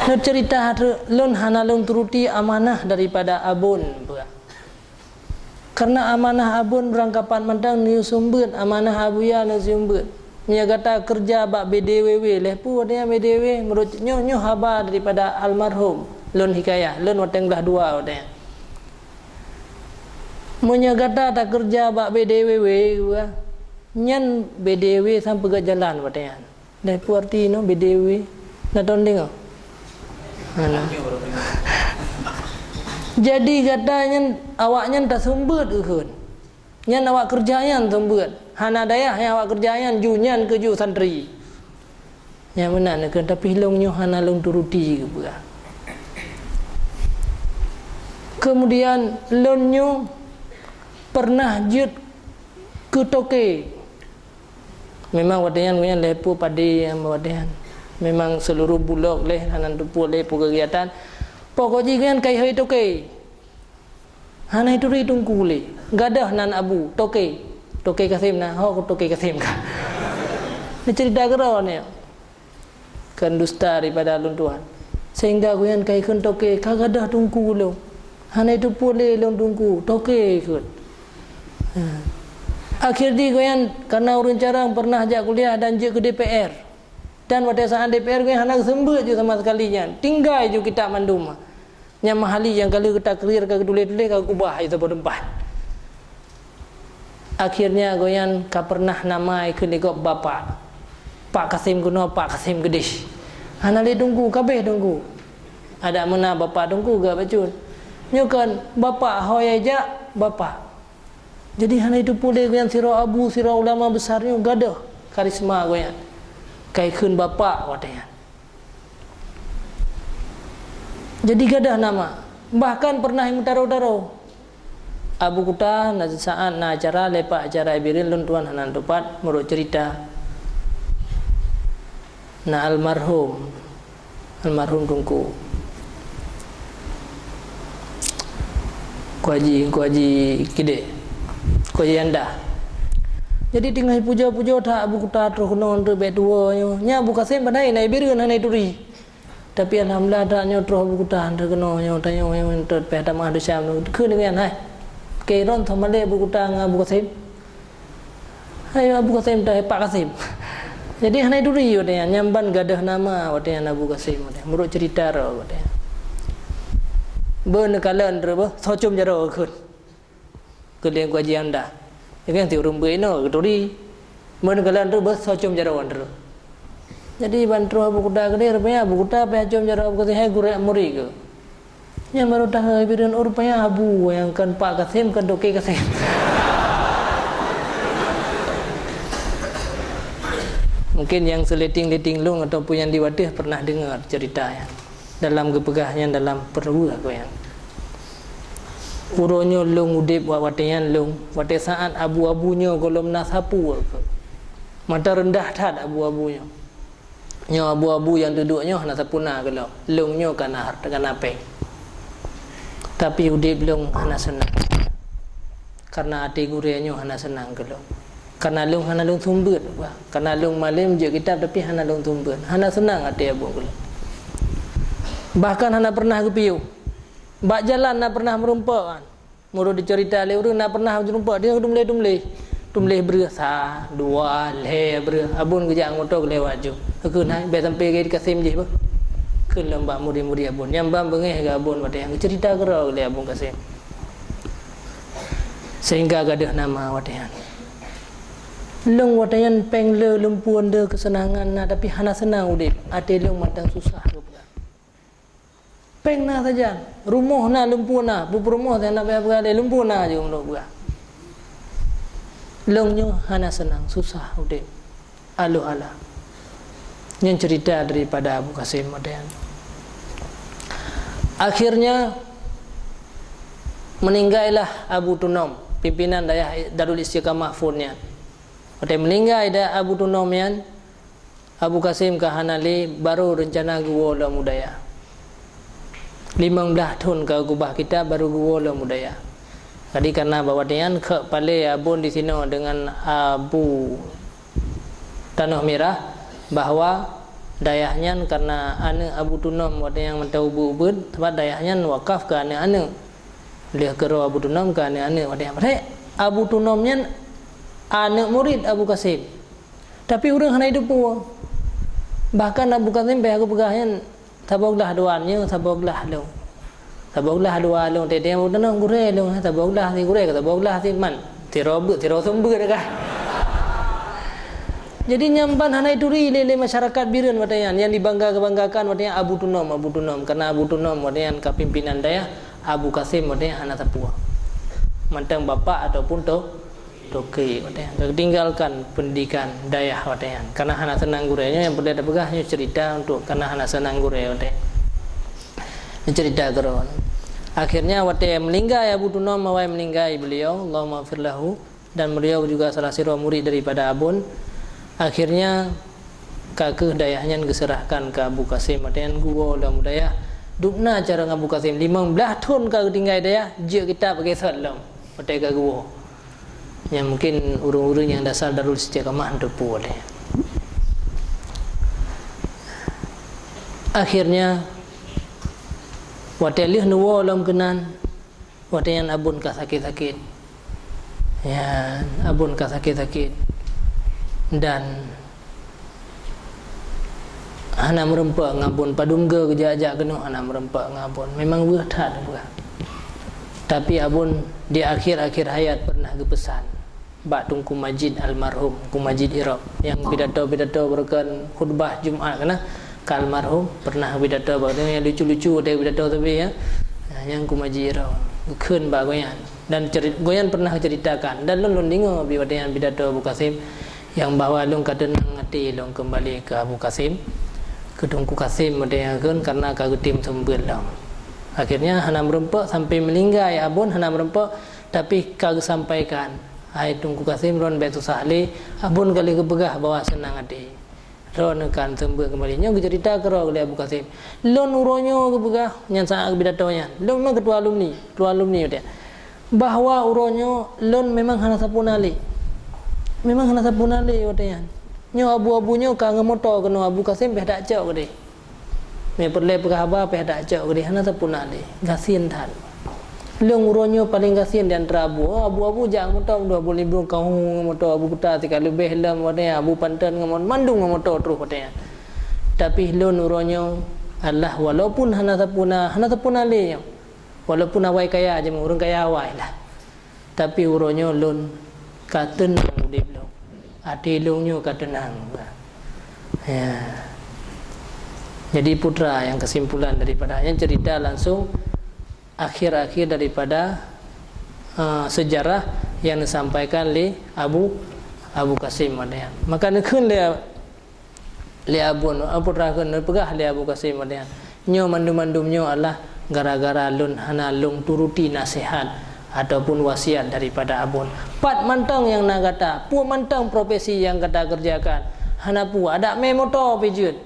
Neucerita lôn hana lôn turuti amanah daripada Abon, neupeugah. Karena amanah Abon beurangkapat mantong neuseumeubeuet, amanah Abuya neuseumeubeuet. Meunyoe gata keureuja bak B D W W, lheueh peue watée nyan B D W W, meunurot nyoe, nyoe haba daripada almarhum, lôn hikayah, lôn watée blaih dua watée nyan. Meunyoe gata takeureuja bak B D W W, nyan B D W W sampoe gét jalan watée nyan. Lheueh peue arti nyoe B D W W? Na teudeungoe? Hana. Jadi gata nyan, awak nyan taseumeubeuet geukheun. Nyan awak keureuja nyan seumeubeuet. Hana dayah nyang awak keureuja nyan ju nyan keu ju santri. Nyan meunan geukheun, tapi lôn nyoe hana lôn turuti geupeugah. Keumudian lôn nyoe pernah jeuet keu toke. Memang watée nyan, nyan lheueh peue padé nyang watée nyan. Memang seuluruh bulok lé, hana teupeue lé peue keugiatan. Pokok jih nyan ka ihôi toke. Hana ituri teungku lé. Gadôh nan abu, toke. Toke Kasim na, ho toke Kasim ka. Neucerita keudroe nyoe. Kheun dusta daripada lôn tuan. Sehingga gobnyan ka ikheun toke, ka gadôh teungku lôn. Hana jiteupeue lé lôn Teungku, toke kheun. Ha. Akhé jih gobnyan karna ureuëng carông pernah jak kuliah dan jeuet keu D P R. Dan watée saát D P R gobnyan hana geuseumeubeuet ju sama sekali nyan. Tinggai ju kitab mandum. Nyang meuhali nyang ka lheueh geutakrir ka geutuléh-tuléh ka geukubah ju saboh teumpat. Akhirnya gobnyan ka pernah nama jikheun lé gob bapak. Pak Kasim keunoe, Pak Kasim keudeh. Hana lé Teungku, ka abéh Teungku. Adak meunan bapak Teungku geuh bacut. Nyoe kan bapak ho nyang jak, bapak. Jadi hana jiteupeue lé gobnyan sidroe abu, sidroe ulama besar nyoe gadôh karisma gobnyan. Ka jikheun bapak watée nyan. Jadi gadôh nama. Bahkan pernah jimeutaro-taro. Abu Kuta na saát na acara, leupah acara Ibireuen lôn tuan hana tupat meurok ceurita. Na almarhum, almarhum Teungku, Teungku Haji, Teungku Haji Kidek, Teungku Haji Anda. Jadi teungoh jipujoe-pujoe that Abu Kuta troh keunoe, troh bék tuwoe nyoe. Nyan Abu Kasim padahai na Ibireuen hana jituri. Tapi alhamdulillah, that nyoe troh Abu Kuta, troh keunoe nyoe, tanyoe nyoe, troh pih tamah desya nyoe. Kheun deungon hai. Keu droen sama lé Abu Kuta ngon Abu Kasim. Hai Abu Kasim, dah Pak Kasim. Jadi hana jituri watée nyan, nyan ban gadôh nama watée nyan Abu Kasim watée. Meurok ceurita roh watée nyan. Beu neukalon droe beuh, socom jaroe kheun. Keu lé Teungku Haji Anda. Nyan kan ti ureuëng beuinoe geuturi. Meuneukalon droe beuh socom jaroe droe. Jadi ban troh Abu Kuta keudeh, rupanya Abu Kuta pih acom jaroe Abu Kasim hai gurée muri keu. Nyan baru tahu Ibireuen, oh, rupanya abu nyang kon Pak Kasim, kon toke Kasim. Mungkin nyang seuleting-leting lôn ataupun nyang di watée pernah deungoe ceurita nyan. Dalam geupeugah nyan dalam peuruweuh gobnyan. Uroe nyoe lôn udeb wa-, watée nyan lôn, watée saát abu-abu nyoe gohlom na sapeue keu. Mata reundah that abu-abu nyoe. Nyoe abu-abu nyang duduek nyoe hana sapeue na keu lôn. Lôn nyoe ka na hareuta, ka na péng. Tapi udeb lôn hana seunang. Karna até gurée nyoe hana seunang keu lôn. Karna lôn hana lôn seumeubeuet, bah. Karna lôn malém jeuet kitab, tapi hana lôn seumeubeuet. Hana seunang até abon keu lôn. Bahkan hana pernah geupiôh. Bak jalan na pernah meurumpok kan. Meunurot diceurita lé ureuëng na pernah meurumpok, dia tumbléh-tumbléh. Tumbléh breueh sa, dua, lhée breueh. Abon geujak ngon moto geulewat ju. Geukheun hai, bék sampoe gét Kasim jih beuh. Kheun lom bak murit-murit abon. Nyang ban beungéh keu abon watée nyan geuceurita keudroe lé abon Kasim. Sehingga gadôh nama watée nyan. Lôn watée nyan péng le, lumpur le, keuseunangan na, tapi hana seunang udeb. Até lôn mantong susah geupeugah. Péng na sajan, rumoh na, lumpur na, peue-peue rumoh hana payah peugah lé, lumpur na ju lôn peugah. Lôn nyoe hana seunang, susah udeb. Aloh-alah. Nyan ceurita daripada Abu Kasim watée nyan. Akhirnya, meuninggai lah Abu Tunom, pimpinan dayah Darul Istiqamah phon nyan. Watée meuninggai da-, Abu Tunom nyan, Abu Kasim ka hana lé, baru reuncana geuwoe lom u dayah. Limong blaih thon ka geubah kitab, baru geuwoe lom u dayah. Jadi, karna bak watée nyan kheuk palée abon disinoe deungon Abu Tanoh Mirah bahwa dayah nyan karna aneuëk Abu Tunom watée nyan mantong ubeuet-ubeuet, sabab dayah nyan wakaf keu aneuëk-aneuëk. Lheueh keudroe Abu Tunom keu aneuëk-aneuëk watée nyan. Padahai Abu Tunom nyan aneuëk murit Abu Kasim. Tapi ureuëng hana jiteupeue. Bahkan Abu Kasim pih geupeugah nyan, saboh glah dua nyoe, saboh glah lôn. Saboh glah dua lôn, teuntèe Abu Tunom gurée lôn, saboh glah si gurée, saboh glah si man. Sidroe beuet, sidroe seumeubeuet ka. Jadi nyan ban hana jituri lé, lé masyarakat Bireuen watée nyan. Nyang dibangga-banggakan watée nyan Abu Tunom, Abu Tunom. Karna Abu Tunom watée nyan ka pimpinan dayah, Abu Kasim watée nyan hana sapeue. Mantong bapak ataupun to-, toke watée nyan. Ka tinggalkan pendidikan dayah watée nyan. Karna hana seunang gurée nyoe, nyang peureulée tapeugah nyoe cerita untuk karna hana seunang gurée watée nyan. Nyoe cerita keudroe. Akhirnya watée meuninggai Abu Tunom, awai meuninggai beliau, Allahumma ghfir lahu, dan beliau juga salah sidroe murid daripada Abon. Akhirnya ka kheueh dayah nyan geuseurahkan keu Abu Kasim, watée nyan geuwoe lom u dayah. Dubna carông Abu Kasim, limong blaih thon ka geutinggai dayah, jeuet kitab bak geuseut lom watée ka geuwoe. Nyan mungkin ureuëng-ureuëng nyang dasar Darul Istiqamah teupeue lé. Akhirnya, watée lheueh neuwoe lom keunan, Watée nyan Abon ka sakét-sakét. Ya, Abon ka sakét-sakét. Dan hana meureumpok ngon Abon, padum goe geujak-jak keunoe hana meureumpok ngon Abon. Memang weueh that, weueh. Tapi Abon di akhir-akhir hayat pernah geupeusan bak Teungku Majid almarhum, Teungku Majid Irab, nyang pidato-pidato beureukan khutbah Jumat kana ka almarhum, pernah pidato bak nyang lucu-lucu ada pidato tapi ya. Nah, nyang Teungku Majid Irab, geukheun bak gobnyan. Dan cerit-, gobnyan pernah ceritakan, dan lôn, lôn deungoe bak watée nyan pidato Abu Kasim, nyang bahwa lôn ka teunang até lôn keumbali keu Abu Kasim, keu Teungku Kasim watée nyan kheun, karena ka geutem seumeubeuet lom. Akhirnya hana meureumpok sampai meuninggai Abon hana meureumpok, tapi ka geusampaikan, "Hai Teungku Kasim, lôn bék susah lé, Abon ka lheueh geupeugah bahwa seunang até." Droeneuh kan seumeubeuet keumbali. Nyoe geuceurita keudroe lé Abu Kasim. Lôn uroe nyoe geupeugah, nyan saát geupidato nyan. Lôn memang ketua alumni, ketua alumni watée nyan. Bahwa uroe nyoe lôn memang hana sapeue na lé. Memang hana sapeue na lé watée nyan. Nyoe abu-abu nyoe ka ngon moto keunoe, Abu Kasim pih tak cok keudeh. Mé peureulée peugah haba pih tak cok keudeh, hana sapeue na lé. Gasien that. Lôn uroe nyoe paleng gasien di antara abu. Oh, abu-abu jak moto, dua boh libung ka hu moto abu kuta sika leubeh lom watée nyan, abu panton ngon mon-, mandum ngon moto troh watée nyan. Tapi lôn uroe nyoe Allah, walaupun hana sapeue na, hana sapeue na lé nyoe. Walaupun awai kaya, jameun ureuëng kaya awai lah. Tapi uroe nyoe lôn ka teunang udeb lôn. Até lôn nyoe ka teunang. Ya. Jadi putra yang kesimpulan daripada nyan cerita langsung akhir-akhir daripada, uh, sejarah yang disampaikan lé Abu, Abu Kasim Madian. Maka neukheun lé, lé Abon, Abu Rahun, neupeugah lé Abu Kasim Madian, nyoe mandum-mandum nyoe adalah gara-gara lôn hana lôn turuti nasihat ataupun wasiat daripada Abon. Pat mantong nyang na gata, peue mantong profesi nyang gata kerjakan, hana peue, adak mé moto pih jeuet.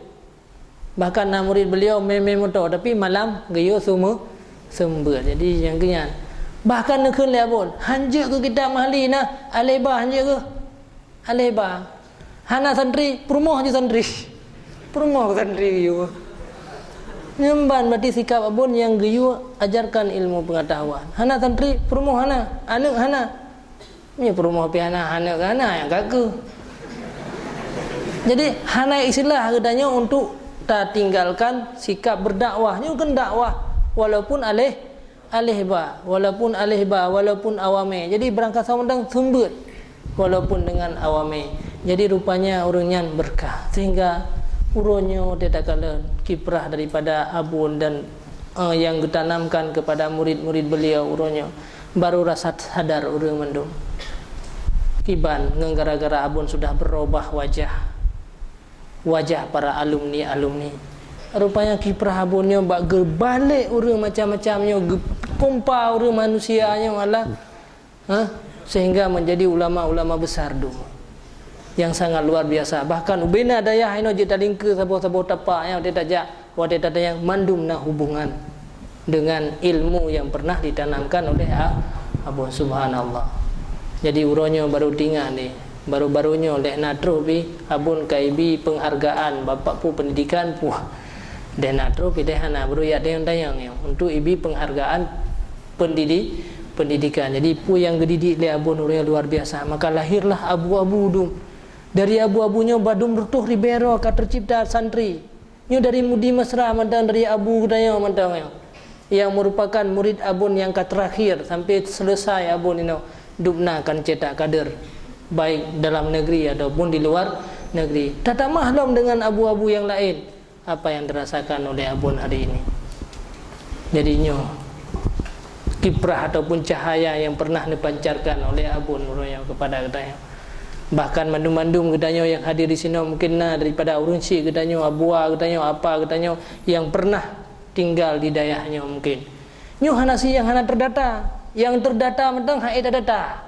Bahkan na murit beliau mé-mé moto, tapi malam geuyue sume-, seumeubeuet. Jadi nyang keu nyan. Bahkan neukheun lé Abon, hanjeuet keu kitab Mahli na, aléh ba hanjeuet keu. Aléh ba. Hana santri, peurumoh ju santri. Peurumoh santri geuyue. Nyan ban berarti sikap Abon nyang geuyue ajarkan ilmu pengetahuan. Hana santri, peurumoh hana, aneuk hana. Nyoe peurumoh pih hana, hana, hana nyang ka keuh. Jadi, hana istilah geutanyoe untuk tatinggalkan sikap berdakwah. Nyoe kan dakwah, walaupun aléh, aléh ba, walaupun aléh ba, walaupun awamé. Jadi, barangkasoe mantong seumeubeuet, walaupun dengan awamé. Jadi, rupanya ureuëng nyan berkah. Sehingga, uroe nyoe teuh takalon kiprah daripada Abon dan, eh, yang ditanamkan kepada murid-murid beliau uroe nyoe. Baru rasa sadar ureuëng mandum. Kiban ngon gara-gara Abon sudah berubah wajah, wajah para alumni-alumni. Rupanya kiprah Abon nyoe bak geubalek ureuëng macam-macam nyoe, geukompa ureuëng manusia nyoe Allah, ha? Sehingga menjadi ulama-ulama besar dum. Nyang sangat luar biasa. Bahkan ubena dayah inoe jeuet talingke saboh-saboh tapak nyang watée tajak, watée tatanyong mandum na hubungan dengan ilmu yang pernah ditanamkan oleh A-, Abon. Subhanallah. Jadi uroe nyoe baru tingat ni, baru-baru nyoe lé na troh pih Abon ka ibi penghargaan bapak pu pendidikan pu. Lé na troh pih lé hana baru ya tanyong-tanyong nyoe untuk ibi penghargaan pendidi-, pendidikan. Jadi peue nyang geudidik lé Abon ureuëng luar biasa. Maka lahirlah abu-abu dum. Dari abu-abu nyoe ba dum reutôh ribée droe ka tercipta santri. Nyoe dari Mudi Mesra mantong, dari Abu geutanyoe mantong nyoe, yang merupakan murid Abon nyang ka terakhir sampai selesai Abon inoe dubna kan cetak kader, baik dalam negeri ataupun di luar negeri. Tatamah lom dengan abu-abu yang lain. Apa yang dirasakan oleh Abon hari ini. Jadi nyoe kiprah ataupun cahaya yang pernah dipancarkan oleh Abon uroe nyoe kepada geutanyoe. Bahkan mandum-mandum geutanyoe yang hadir di sinoe mungkin na daripada ureuëng syik geutanyoe, abua geutanyoe, apa geutanyoe yang pernah tinggal di dayah nyoe mungkin. Nyoe hana si yang hana terdata. Yang terdata mantong hai terdata.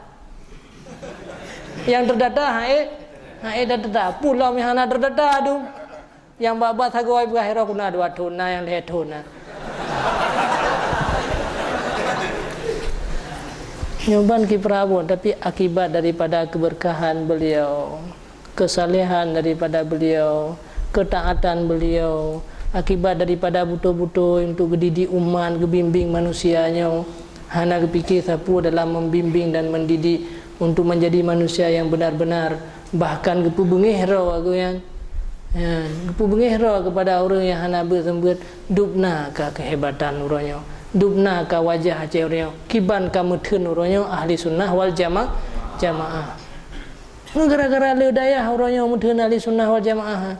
Yang terdata hai, hai terdata. Pulau yang hana terdata tu. Nyang ba-ba sagoe peugah, "Hira kuna dua thon na, nyang lhée thon na." Nyoe ban kiprah Abon, tapi akibat daripada keberkahan beliau, kesalehan daripada beliau, ketaatan beliau, akibat daripada beutôi-beutôi untuk geudidik umat, geubimbing manusia nyoe, Hana geupike sapeue dalam membimbing dan mendidik untuk menjadi manusia yang benar-benar, bahkan geupeubeungéh droe geuh nyan. Ya, geupeubeungéh droe keupada ureuëng nyang hana beuet seumeubeuet, dubna ka keuhebatan uroe nyoe, dubna ka wajah Aceh uroe nyoe, kiban ka meutheun uroe nyoe ahli sunnah wal jama-, jamaah. Gara-gara le dayah uroe nyoe meutheun ahli sunnah wal jamaah.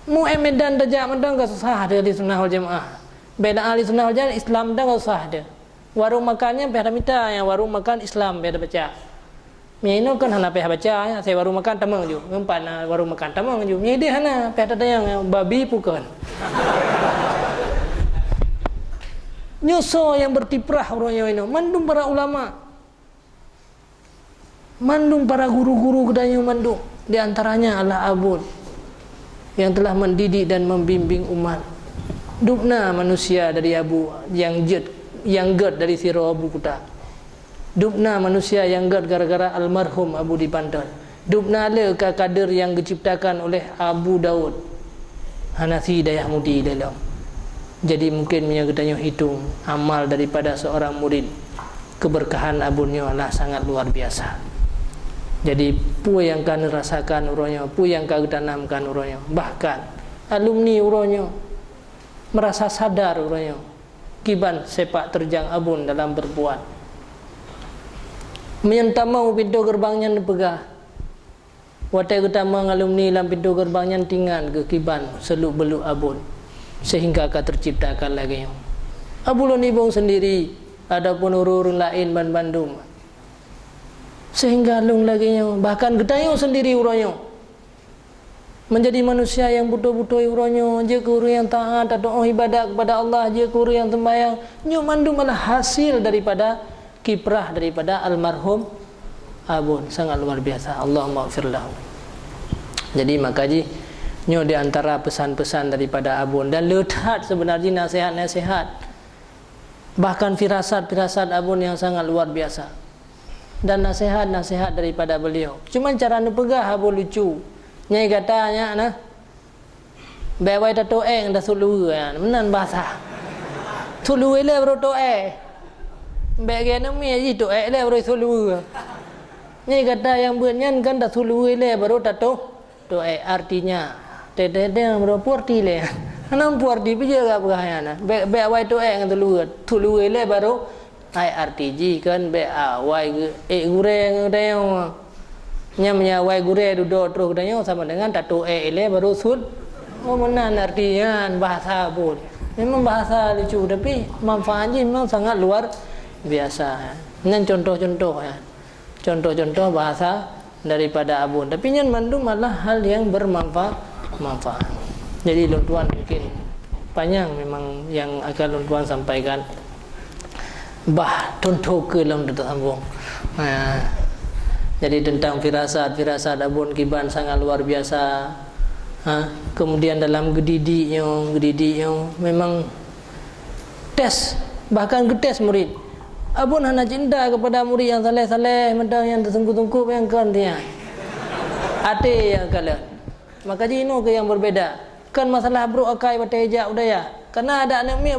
Mu e Medan tajak mantong ka susah teu ahli sunnah wal jamaah. Beda ahli sunnah wal jamaah, Islam mantong ka susah teu. Warong makan nyan payah tamita, nyang warong makan Islam payah tabaca. Meunyoe inoe kan hana payah baca, ya, saya warong makan tamong ju. Ngempat na warong makan tamong ju. Meunyoe ideh hana payah tatanyong, ya, babi pukon. Nyoe soe nyang berkiprah uroe nyoe inoe? Mandum para ulama. Mandum para guru-guru geutanyoe mandum, di antaranya adalah Abon yang telah mendidik dan membimbing umat. Dubna manusia dari Abu nyang jeuet, nyang gét dari sidroe Abu Kuta. Dubna manusia nyang gét gara-gara almarhum Abu di Banten. Dubna le ka kader nyang geuciptakan oleh Abu Daud. Hana si dayah mudi lé lom. Jadi, mungkin meunyoe geutanyoe hitung amal daripada seorang murid, keberkahan Abon nyoe adalah sangat luar biasa. Jadi, peue nyang ka neurasakan uroe nyoe, peue nyang ka geutanamkan uroe nyoe, bahkan alumni uroe nyoe merasa sadar uroe nyoe kiban sepak terjang Abon dalam berbuat. Meunyoe tamong u pintoe geureubang nyan neupeugah, watée geutamong alumni lam pintoe geureubang nyan teuingat geuh kiban seluk-beluk Abon, sehingga ka terciptakan lagée nyoe. Abu lôn ibong sendiri, ataupun ureuëng-ureuëng laén banmandum. Sehingga lôn lagée nyoe, bahkan geutanyoe sendiri uroe nyoe menjadi manusia nyang beutôi-beutôi uroe nyoe, jeuet keu ureuëng nyang taat, tatuoh ibadat kepada Allah, jeuet keu ureuëng nyang sembahyang. Nyoe mandum adalah hasil daripada kiprah daripada almarhum Abon, sangat luar biasa. Allahumma ighfir lahu. Jadi, maka jih, nyoe di antara pesan-pesan daripada Abon dan le that sebenarnya nasihat-nasihat, bahkan firasat-firasat Abon yang sangat luar biasa dan nasihat-nasihat daripada beliau. Cuma cara neupeugah Abon lucu. Nyai gata nyan na, bék awai tatoe ngon tasut luweue, meunan bahasa. Sut luweue lé baru toe. Bék gét neumi jih toe lé baru sut luweue. Nyai gata nyang beuet nyan kan tasut luweue lé baru tatoe, toe, artinya. Teuh-teuh-teuh baru peue arti lé. Hana peue arti pih jeuet gak peugah nyan. Bék, bék awai toe ngon sut luweue. Sut luweue lé baru Ai arti jih kan bék awai geu-, ék gurée ngon geutanyoe. Nyan meunyoe awai gurée dudoe troh geutanyoe sama dengan tatoe ilée baru sut. Oh, meunan arti nyan bahasa Abon. Memang bahasa lucu, tapi manfaat jih memang sangat luar biasa. Nyan contoh-contoh, ya. Contoh-contoh bahasa daripada Abon. Tapi nyan mandum adalah hal yang bermanfa-, manfaat. Jadi, lôn tuan mungkin panyang memang yang akan lôn tuan sampaikan. Bah, contoh keu lôn teusambung. Ha. Jadi, tentang firasat, firasat Abon kiban sangat luar biasa. Ha. Kemudian dalam geudidik nyoe, geudidik nyoe memang tes, bahkan geutés murit. Abon hana cinta kepada murit nyang saleh-saleh, mantong nyang teusungkup-sungkup nyang kon tiang. Até nyang kalon. Maka jinoe keu nyang berbeda. Kon masalah brok akai watée jak u dayah. Karena adat aneuk miet